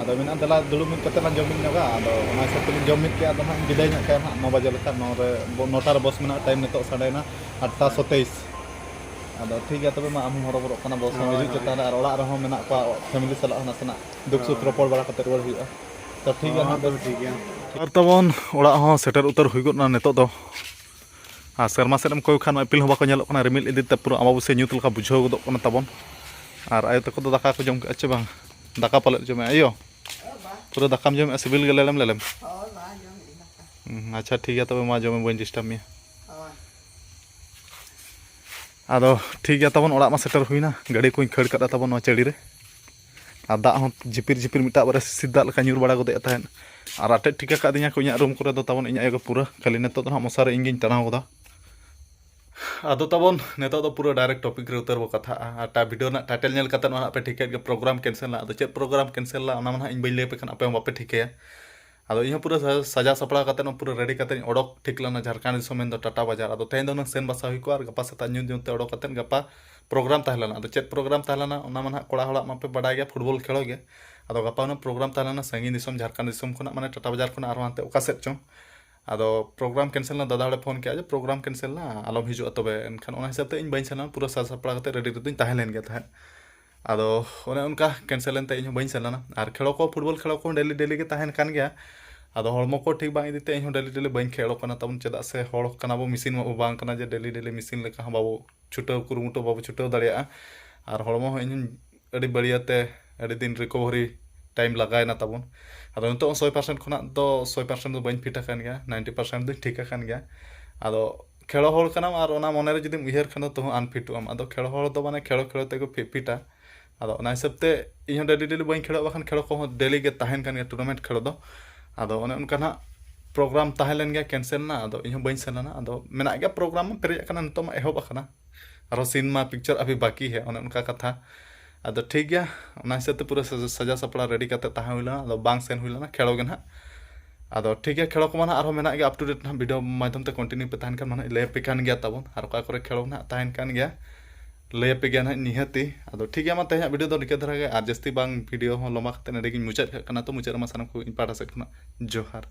ᱟᱫᱚ ᱢᱮᱱᱟᱜᱼᱟ, ᱫᱮᱞᱟ ᱫᱩᱲᱩᱵ ᱢᱤᱫ ᱠᱟᱛᱮ ᱞᱟᱝ ᱡᱚᱢ ᱢᱤᱫ ᱧᱚᱜᱟ᱾ ᱟᱫᱚ ᱚᱱᱟ ᱦᱤᱥᱟᱹᱵ ᱛᱮᱞᱤᱧ ᱡᱚᱢ ᱢᱤᱫ ᱠᱮᱜᱼᱟ, ᱟᱫᱚ ᱦᱟᱸᱜ ᱤᱧ ᱵᱤᱫᱟᱹᱭ ᱧᱚᱜ ᱠᱟᱭᱟ ᱦᱟᱸᱜ ᱱᱚ ᱵᱟᱡᱮ ᱞᱮᱠᱟ, ᱱᱚ ᱨᱮ, ᱱᱚᱴᱟ ᱨᱮ ᱵᱚᱥ ᱢᱮᱱᱟᱜᱼᱟ, ᱴᱟᱭᱤᱢ ᱱᱤᱛᱚᱜ ᱥᱟᱰᱮᱭᱮᱱᱟ ᱟᱴᱴᱟ ᱥᱚᱛᱮᱭᱤᱥ᱾ ᱟᱫᱚ ᱴᱷᱤᱠ ᱜᱮᱭᱟ, ᱛᱚᱵᱮ ᱢᱟ ᱟᱢ ᱦᱚᱸ ᱦᱚᱨᱚᱵᱚᱨᱚᱜ ᱠᱟᱱᱟ, ᱵᱚᱥ ᱦᱚᱸ ᱦᱳᱭ, ᱦᱤᱡᱩᱜ ᱦᱳᱭ᱾ ᱪᱮᱛᱟᱱ ᱨᱮ, ᱟᱨ ᱚᱲᱟᱜ ᱨᱮᱦᱚᱸ ᱢᱮᱱᱟᱜ ᱠᱚᱣᱟ, ᱯᱷᱮᱢᱤᱞᱤ ᱥᱟᱞᱟᱜ ᱦᱚᱸ ᱱᱟᱥᱮᱱᱟᱜ ᱫᱩᱠ ᱥᱩᱠ ᱦᱳᱭ᱾ ᱨᱚᱯᱚᱲ ᱵᱟᱲᱟ ᱠᱟᱛᱮ ᱨᱩᱣᱟᱹᱲ ᱦᱩᱭᱩᱜᱼᱟ᱾ ᱛᱚ ᱴᱷᱤᱠ ᱜᱮᱭᱟ ᱦᱚᱸ, ᱱᱟᱦᱟᱜ, ᱛᱚᱵᱮ ᱵᱮᱥ᱾ ᱴᱷᱤᱠ ᱜᱮᱭᱟ᱾ ᱟᱨ ᱛᱟᱵᱚᱱ ᱚᱲᱟᱜ ᱦᱚᱸ ᱥᱮᱴᱮᱨ ᱩᱛᱟᱹᱨ ᱦᱩᱭ ᱜᱚᱫ ᱱᱟ ᱱᱤᱛᱚᱜ ᱫᱚ᱾ ᱟᱨ ᱥᱮᱨᱢᱟ ᱥᱮᱫ ᱮᱢ ᱠᱚᱭᱚᱜ ᱠᱷᱟᱱ ᱤᱯᱤᱞ ᱦᱚᱸ ᱵᱟᱠᱚ ᱧᱮᱞᱚᱜ ᱠᱟᱱᱟ, ᱨᱤᱢᱤᱞ ᱤᱫᱤ ᱛᱮ ᱯᱩᱨᱟᱹ ᱟᱢᱵᱟᱵᱟᱹᱥᱭᱟᱹ ᱧᱩᱛ ᱞᱮᱠᱟ ᱵᱩᱡᱷᱟᱹᱣ ᱜᱚᱫᱚᱜ ᱠᱟᱱᱟ ᱛᱟᱵᱚᱱ᱾ ᱟᱨ ᱟᱭᱳ ᱛᱟᱠᱚ ᱫᱚ ᱫᱟᱠᱟ ᱠᱚ ᱡᱚᱢ ᱠᱮᱫᱼᱟ ᱪᱮ ᱵᱟᱝ? ᱫᱟᱠᱟ ᱯᱟᱞᱮᱫ ᱡᱚᱢᱮ ᱟᱭᱳ? ᱯᱩᱨᱟᱹ ᱫᱟᱠᱟᱢ ᱡᱚᱢᱮᱜᱼᱟ, ᱥᱤᱵᱤᱞ ᱜᱮ ᱞᱮᱞᱮᱢ ᱞᱮᱞᱮᱢ? ᱦᱳᱭ, ᱵᱟᱝ ᱡᱚᱢ ᱤᱧ ᱫᱟᱠᱟ᱾ ᱦᱩᱸ, ᱟᱪᱪᱷᱟ, ᱴᱷᱤᱠ ᱜᱮᱭᱟ, ᱛᱚᱵᱮ ᱢᱟ ᱡᱚᱢᱮ, ᱵᱟᱹᱧ ᱰᱤᱥᱴᱟᱵᱽ ᱢᱮᱭᱟ᱾ ᱦᱳᱭ᱾ ᱟᱫᱚ ᱴᱷᱤᱠ ᱜᱮᱭᱟ, ᱛᱟᱵᱚᱱ ᱚᱲᱟᱜ ᱢᱟ ᱥᱮᱴᱮᱨ ᱦᱩᱭᱱᱟ, ᱜᱟᱹᱰᱤ ᱠᱚᱧ ᱠᱷᱟᱹᱲ ᱠᱟᱫᱟ ᱛᱟᱵᱚᱱ ᱱᱚᱣᱟ ᱪᱟᱹᱲᱤ ᱨᱮ᱾ ᱟᱨ ᱫᱟᱜ ᱦᱚᱸ ᱡᱷᱤᱯᱤᱨ ᱡᱷᱤᱯᱤᱨ ᱢᱤᱫᱴᱟᱜ ᱵᱟᱨᱭᱟ ᱥᱤᱥᱤᱨ ᱫᱟᱜ ᱞᱮᱠᱟ ᱧᱩᱨ ᱵᱟᱲᱟ ᱜᱚᱫᱮᱜ ᱛᱟᱦᱮᱸᱫ᱾ ᱟᱨ ᱟᱴᱮᱫ ᱴᱷᱤᱠᱟ ᱠᱟᱫᱤᱧᱟ ᱠᱚ ᱤᱧᱟᱹᱜ ᱨᱩᱢ ᱠᱚᱨᱮ ᱫᱚ ᱛᱟᱵᱚᱱ ᱤᱧ ᱟᱭᱳ ᱜᱮ ᱯᱩᱨᱟᱹ, ᱠᱷᱟᱹᱞᱤ ᱱᱤᱛᱚᱜ ᱫᱚ ᱦᱟᱸᱜ ᱢᱚᱥᱟᱨᱤ ᱤᱧ ᱜᱤᱧ ᱴᱟᱱᱟᱣ ᱠᱟᱫᱟ᱾ ᱟᱫᱚ ᱛᱟᱵᱚᱱ ᱱᱤᱛᱚᱜ ᱫᱚ ᱯᱩᱨᱟᱹ ᱰᱟᱭᱨᱮᱠᱴ ᱴᱚᱯᱤᱠ ᱨᱮ ᱩᱛᱟᱹᱨ ᱵᱚ ᱠᱟᱛᱷᱟᱜᱼᱟ᱾ ᱟᱨ ᱴᱟ-, ᱵᱷᱤᱰᱤᱭᱳ ᱨᱮᱱᱟᱜ ᱴᱟᱭᱴᱮᱞ ᱧᱮᱞ ᱠᱟᱛᱮᱫ ᱱᱚᱣᱟ ᱦᱟᱸᱜ ᱯᱮ ᱴᱷᱤᱠᱟᱹᱭᱮᱫ ᱜᱮ, ᱯᱨᱳᱜᱨᱟᱢ ᱠᱮᱱᱥᱮᱞ ᱱᱟ᱾ ᱟᱫᱚ ᱪᱮᱫ ᱯᱨᱳᱜᱨᱟᱢ ᱠᱮᱱᱥᱮᱞ ᱱᱟ, ᱚᱱᱟ ᱢᱟ ᱱᱟᱦᱟᱜ ᱤᱧ ᱵᱟᱹᱧ ᱞᱟᱹᱭ ᱟᱯᱮ ᱠᱷᱟᱱ ᱟᱯᱮ ᱦᱚᱸ ᱵᱟᱯᱮ ᱴᱷᱤᱠᱟᱹᱭᱟ᱾ ᱟᱫᱚ ᱤᱧ ᱦᱚᱸ ᱯᱩᱨᱟᱹ ᱥᱟ-, ᱥᱟᱡᱟᱣ ᱥᱟᱯᱲᱟᱣ ᱠᱟᱛᱮᱫ ᱯᱩᱨᱟᱹ ᱨᱮᱰᱤ ᱠᱟᱛᱮᱫ ᱤᱧ ᱚᱰᱚᱠ ᱴᱷᱤᱠ ᱞᱮᱱᱟ ᱡᱷᱟᱲᱠᱷᱚᱸᱰ ᱫᱤᱥᱚᱢ, ᱢᱮᱱᱫᱚ ᱴᱟᱴᱟ ᱵᱟᱡᱟᱨ᱾ ᱟᱫᱚ ᱛᱮᱦᱮᱧ ᱫᱚ ᱦᱩᱱᱟᱹᱝ ᱥᱮᱱ ᱵᱟᱥᱟ ᱦᱩᱭ ᱠᱚᱜᱼᱟ, ᱟᱨ ᱜᱟᱯᱟ ᱥᱮᱛᱟᱜ ᱧᱩᱛ ᱧᱩᱛ ᱛᱮ ᱚᱰᱚᱠ ᱠᱟᱛᱮᱫ ᱜᱟᱯᱟ ᱯᱨᱳᱜᱨᱟᱢ ᱛᱟᱦᱮᱸ ᱞᱮᱱᱟ᱾ ᱟᱫᱚ ᱪᱮᱫ ᱯᱨᱳᱜᱨᱟᱢ ᱛᱟᱦᱮᱸ ᱞᱮᱱᱟ, ᱚᱱᱟ ᱢᱟ ᱱᱟᱦᱟᱜ ᱠᱚᱲᱟ ᱦᱚᱲᱟᱜ ᱢᱟᱯᱮ ᱵᱟᱰᱟᱭ ᱜᱮᱭᱟ, ᱯᱷᱩᱴᱵᱚᱞ ᱠᱷᱮᱞᱳ ᱜᱮ᱾ ᱟᱫᱚ ᱜᱟᱯᱟ ᱦᱩᱱᱟᱹᱝ ᱯᱨᱳᱜᱨᱟᱢ ᱛᱟᱦᱮᱸ ᱞᱮᱱᱟ ᱥᱟᱺᱜᱤᱧ ᱫᱤᱥᱚᱢ, ᱡᱷᱟᱲᱠᱷᱚᱸᱰ ᱫᱤᱥᱚᱢ ᱠᱷᱚᱱᱟᱜ, ᱢᱟᱱᱮ ᱴᱟᱴᱟ ᱵᱟᱡᱟᱨ ᱠᱷᱚᱱᱟᱜ ᱟᱨᱦᱚᱸ ᱦᱟᱱᱛᱮ ᱚᱠᱟ ᱥᱮᱫ ᱪᱚᱝ᱾ ᱟᱫᱚ ᱯᱨᱳᱜᱨᱟᱢ ᱠᱮᱱᱥᱮᱞ ᱮᱱᱟ, ᱫᱟᱫᱟ ᱦᱚᱲᱮ ᱯᱷᱳᱱ ᱠᱮᱫᱼᱟ ᱡᱮ ᱯᱨᱳᱜᱨᱟᱢ ᱠᱮᱱᱥᱮᱞ ᱮᱱᱟ, ᱟᱞᱚᱢ ᱦᱤᱡᱩᱜᱼᱟ ᱛᱚᱵᱮ᱾ ᱮᱱᱠᱷᱟᱱ ᱚᱱᱟ ᱦᱤᱥᱟᱹᱵ ᱛᱮ ᱤᱧ ᱵᱟᱹᱧ ᱥᱮᱱ ᱞᱮᱱᱟ, ᱯᱩᱨᱟᱹ ᱥᱟᱡᱽ ᱥᱟᱯᱲᱟᱣ ᱠᱟᱛᱮ ᱨᱮᱰᱤ ᱨᱮᱫᱚᱧ ᱛᱟᱦᱮᱸ ᱞᱮᱱ ᱜᱮ ᱛᱟᱦᱮᱸᱫ᱾ ᱟᱫᱚ ᱚᱱᱮ ᱚᱱᱠᱟ ᱠᱮᱱᱥᱮᱞ ᱮᱱᱛᱮ ᱤᱧ ᱦᱚᱸ ᱵᱟᱹᱧ ᱥᱮᱱ ᱞᱮᱱᱟ᱾ ᱟᱨ ᱠᱷᱮᱞᱳ ᱠᱚ, ᱯᱷᱩᱴᱵᱚᱞ ᱠᱷᱮᱞᱳ ᱠᱚᱦᱚᱸ ᱰᱮᱞᱤ ᱰᱮᱞᱤ ᱜᱮ ᱛᱟᱦᱮᱱ ᱠᱟᱱ ᱜᱮᱭᱟ᱾ ᱟᱫᱚ ᱦᱚᱲᱢᱚ ᱠᱚ ᱴᱷᱤᱠ ᱵᱟᱝ ᱤᱫᱤᱛᱮ ᱤᱧ ᱦᱚᱸ ᱰᱮᱞᱤ ᱰᱮᱞᱤ ᱵᱟᱹᱧ ᱠᱷᱮᱞᱳᱜ ᱠᱟᱱᱟ ᱛᱟᱵᱚᱱ, ᱪᱮᱫᱟᱜ ᱥᱮ ᱦᱚᱲ ᱠᱟᱱᱟ ᱵᱚ, ᱢᱮᱥᱤᱱ ᱢᱟ ᱵᱚ ᱵᱟᱝ ᱠᱟᱱᱟ ᱡᱮ ᱰᱮᱞᱤ ᱰᱮᱞᱤ ᱢᱮᱥᱤᱱ ᱞᱮᱠᱟ ᱦᱚᱸ ᱵᱟᱵᱚ ᱪᱷᱩᱴᱟᱹᱣ, ᱠᱩᱨᱩᱢᱩᱴᱩ ᱵᱟᱵᱚ ᱪᱷᱩᱴᱟᱹᱣ ᱫᱟᱲᱮᱭᱟᱜᱼᱟ᱾ ᱟᱨ ᱦᱚᱲᱢᱚ ᱦᱚᱸ ᱤᱧ ᱦᱚᱸᱧ ᱟᱹᱰᱤ ᱵᱟᱹᱲᱤᱭᱟᱹᱛᱮ ᱟᱹᱰᱤ ᱫᱤᱱ ᱨᱤᱠᱚᱵᱷᱟᱨᱤ ᱴᱟᱭᱤᱢ ᱞᱟᱜᱟᱣᱮᱱᱟ ᱛᱟᱵᱚᱱ᱾ ᱟᱫᱚ ᱱᱤᱛᱚᱜ ᱦᱚᱸ ᱥᱚᱭ ᱯᱟᱨᱥᱮᱱᱴ ᱠᱷᱚᱱᱟᱜ ᱫᱚ ᱥᱚᱭ ᱯᱟᱨᱥᱮᱱᱴ ᱫᱚ ᱵᱟᱹᱧ ᱯᱷᱤᱴ ᱟᱠᱟᱱ ᱜᱮᱭᱟ, ᱱᱟᱭᱤᱱᱴᱤ ᱯᱟᱨᱥᱮᱱᱴ ᱫᱚᱧ ᱴᱷᱤᱠ ᱟᱠᱟᱱ ᱜᱮᱭᱟ᱾ ᱟᱫᱚ ᱠᱷᱮᱲᱚ ᱦᱚᱲ ᱠᱟᱱᱟᱢ ᱟᱨ ᱚᱱᱟ ᱢᱚᱱᱮᱨᱮ ᱡᱩᱫᱤᱢ ᱩᱭᱦᱟᱹᱨ ᱠᱷᱟᱱ ᱫᱚ ᱛᱚᱦᱚᱸ ᱟᱱᱯᱷᱤᱴᱚᱜ ᱟᱢ᱾ ᱟᱫᱚ ᱠᱷᱮᱲᱚ ᱦᱚᱲ ᱫᱚ ᱢᱟᱱᱮ ᱠᱷᱮᱲᱚ ᱠᱷᱮᱲᱚ ᱛᱮᱠᱚ ᱯᱷᱤ-, ᱯᱷᱤᱴᱟ᱾ ᱟᱫᱚ ᱚᱱᱟ ᱦᱤᱥᱟᱹᱵ ᱛᱮ ᱤᱧ ᱦᱚᱸ ᱰᱮᱞᱤ ᱰᱮᱞᱤ ᱵᱟᱹᱧ ᱠᱷᱮᱲᱚᱜ, ᱵᱟᱠᱷᱟᱱ ᱠᱷᱮᱲᱚ ᱠᱚᱦᱚᱸ ᱰᱮᱞᱤ ᱜᱮ ᱛᱟᱦᱮᱱ ᱠᱟᱱ ᱜᱮᱭᱟ ᱴᱩᱨᱱᱟᱢᱮᱱᱴ ᱠᱷᱮᱲᱚ ᱫᱚ᱾ ᱟᱫᱚ ᱚᱱᱮ ᱚᱱᱠᱟ ᱱᱟᱦᱟᱜ ᱯᱨᱳᱜᱨᱟᱢ ᱛᱟᱦᱮᱸ ᱞᱮᱱ ᱜᱮᱭᱟ, ᱠᱮᱱᱥᱮᱞ ᱮᱱᱟ, ᱟᱫᱚ ᱤᱧ ᱦᱚᱸ ᱵᱟᱹᱧ ᱥᱮᱱ ᱞᱮᱱᱟ᱾ ᱟᱫᱚ ᱢᱮᱱᱟᱜ ᱜᱮᱭᱟ, ᱯᱨᱳᱜᱨᱟᱢ ᱢᱟ ᱯᱮᱨᱮᱡ ᱟᱠᱟᱱᱟ, ᱱᱤᱛᱚᱜ ᱢᱟ ᱮᱦᱚᱵ ᱟᱠᱟᱱᱟ᱾ ᱟᱨᱦᱚᱸ ᱥᱤᱱ ᱢᱟ ᱯᱤᱠᱪᱟᱨ ᱟᱵᱷᱤ ᱵᱟᱠᱤ ᱦᱮ, ᱚᱱᱮ ᱚᱱᱠᱟ ᱠᱟᱛᱷᱟ᱾ ᱟᱫᱚ ᱴᱷᱤᱠ ᱜᱮᱭᱟ, ᱚᱱᱟ ᱦᱤᱥᱟᱹᱵ ᱛᱮ ᱯᱩᱨᱟᱹ ᱥᱟᱡᱟ-, ᱥᱟᱡᱟᱣ ᱥᱟᱯᱲᱟᱣ ᱨᱮᱰᱤ ᱠᱟᱛᱮ ᱛᱟᱦᱮᱸ ᱦᱩᱭ ᱞᱮᱱᱟ, ᱟᱫᱚ ᱵᱟᱝ ᱥᱮᱱ ᱦᱩᱭ ᱞᱮᱱᱟ ᱠᱷᱮᱲᱚ ᱜᱮ ᱱᱟᱦᱟᱜ᱾ ᱟᱫᱚ ᱴᱷᱤᱠ ᱜᱮᱭᱟ, ᱠᱷᱮᱲᱚ ᱠᱚᱢᱟ ᱱᱟᱦᱟᱜ ᱟᱨᱦᱚᱸ ᱢᱮᱱᱟᱜ ᱜᱮᱭᱟ, up to date ᱱᱟᱦᱟᱜ ᱵᱷᱤᱰᱤᱭᱳ ᱢᱟᱫᱽᱫᱷᱚᱢ ᱛᱮ ᱠᱚᱱᱴᱤᱱᱤᱭᱩ ᱯᱮ ᱛᱟᱦᱮᱱ ᱠᱷᱟᱱ ᱢᱟ ᱱᱟᱦᱟᱜ ᱞᱟᱹᱭ ᱟᱯᱮ ᱠᱟᱱ ᱜᱮᱭᱟ ᱛᱟᱵᱚᱱ, ᱟᱨ ᱚᱠᱟ ᱠᱚᱨᱮ ᱠᱷᱮᱲᱚ ᱱᱟᱦᱟᱜ ᱛᱟᱦᱮᱱ ᱠᱟᱱ ᱜᱮᱭᱟ, ᱞᱟᱹᱭ ᱟᱯᱮ ᱜᱮᱭᱟ ᱱᱟᱦᱟᱜ ᱱᱤᱦᱟᱹᱛᱤ᱾ ᱟᱫᱚ ᱴᱷᱤᱠ ᱜᱮᱭᱟ, ᱢᱟ ᱛᱮᱦᱮᱧᱟᱜ ᱵᱷᱤᱰᱤᱭᱳ ᱫᱚ ᱱᱤᱠᱟᱹ ᱫᱷᱟᱨᱟ ᱜᱮ, ᱟᱨ ᱡᱟᱹᱥᱛᱤ ᱵᱟᱝ ᱵᱷᱤᱰᱤᱭᱳ ᱦᱚᱸ ᱞᱚᱢᱵᱟ ᱠᱟᱛᱮ ᱱᱚᱸᱰᱮ ᱜᱤᱧ ᱢᱩᱪᱟᱹᱫ ᱠᱟᱜ ᱠᱟᱱᱟ᱾ ᱛᱚ ᱢᱩᱪᱟᱹᱫ ᱨᱮᱢᱟ ᱥᱟᱱᱟᱢ ᱠᱚ ᱤᱧ ᱯᱟᱦᱴᱟ ᱥᱮᱫ ᱠᱷᱚᱱᱟᱜ ᱡᱚᱦᱟᱨ᱾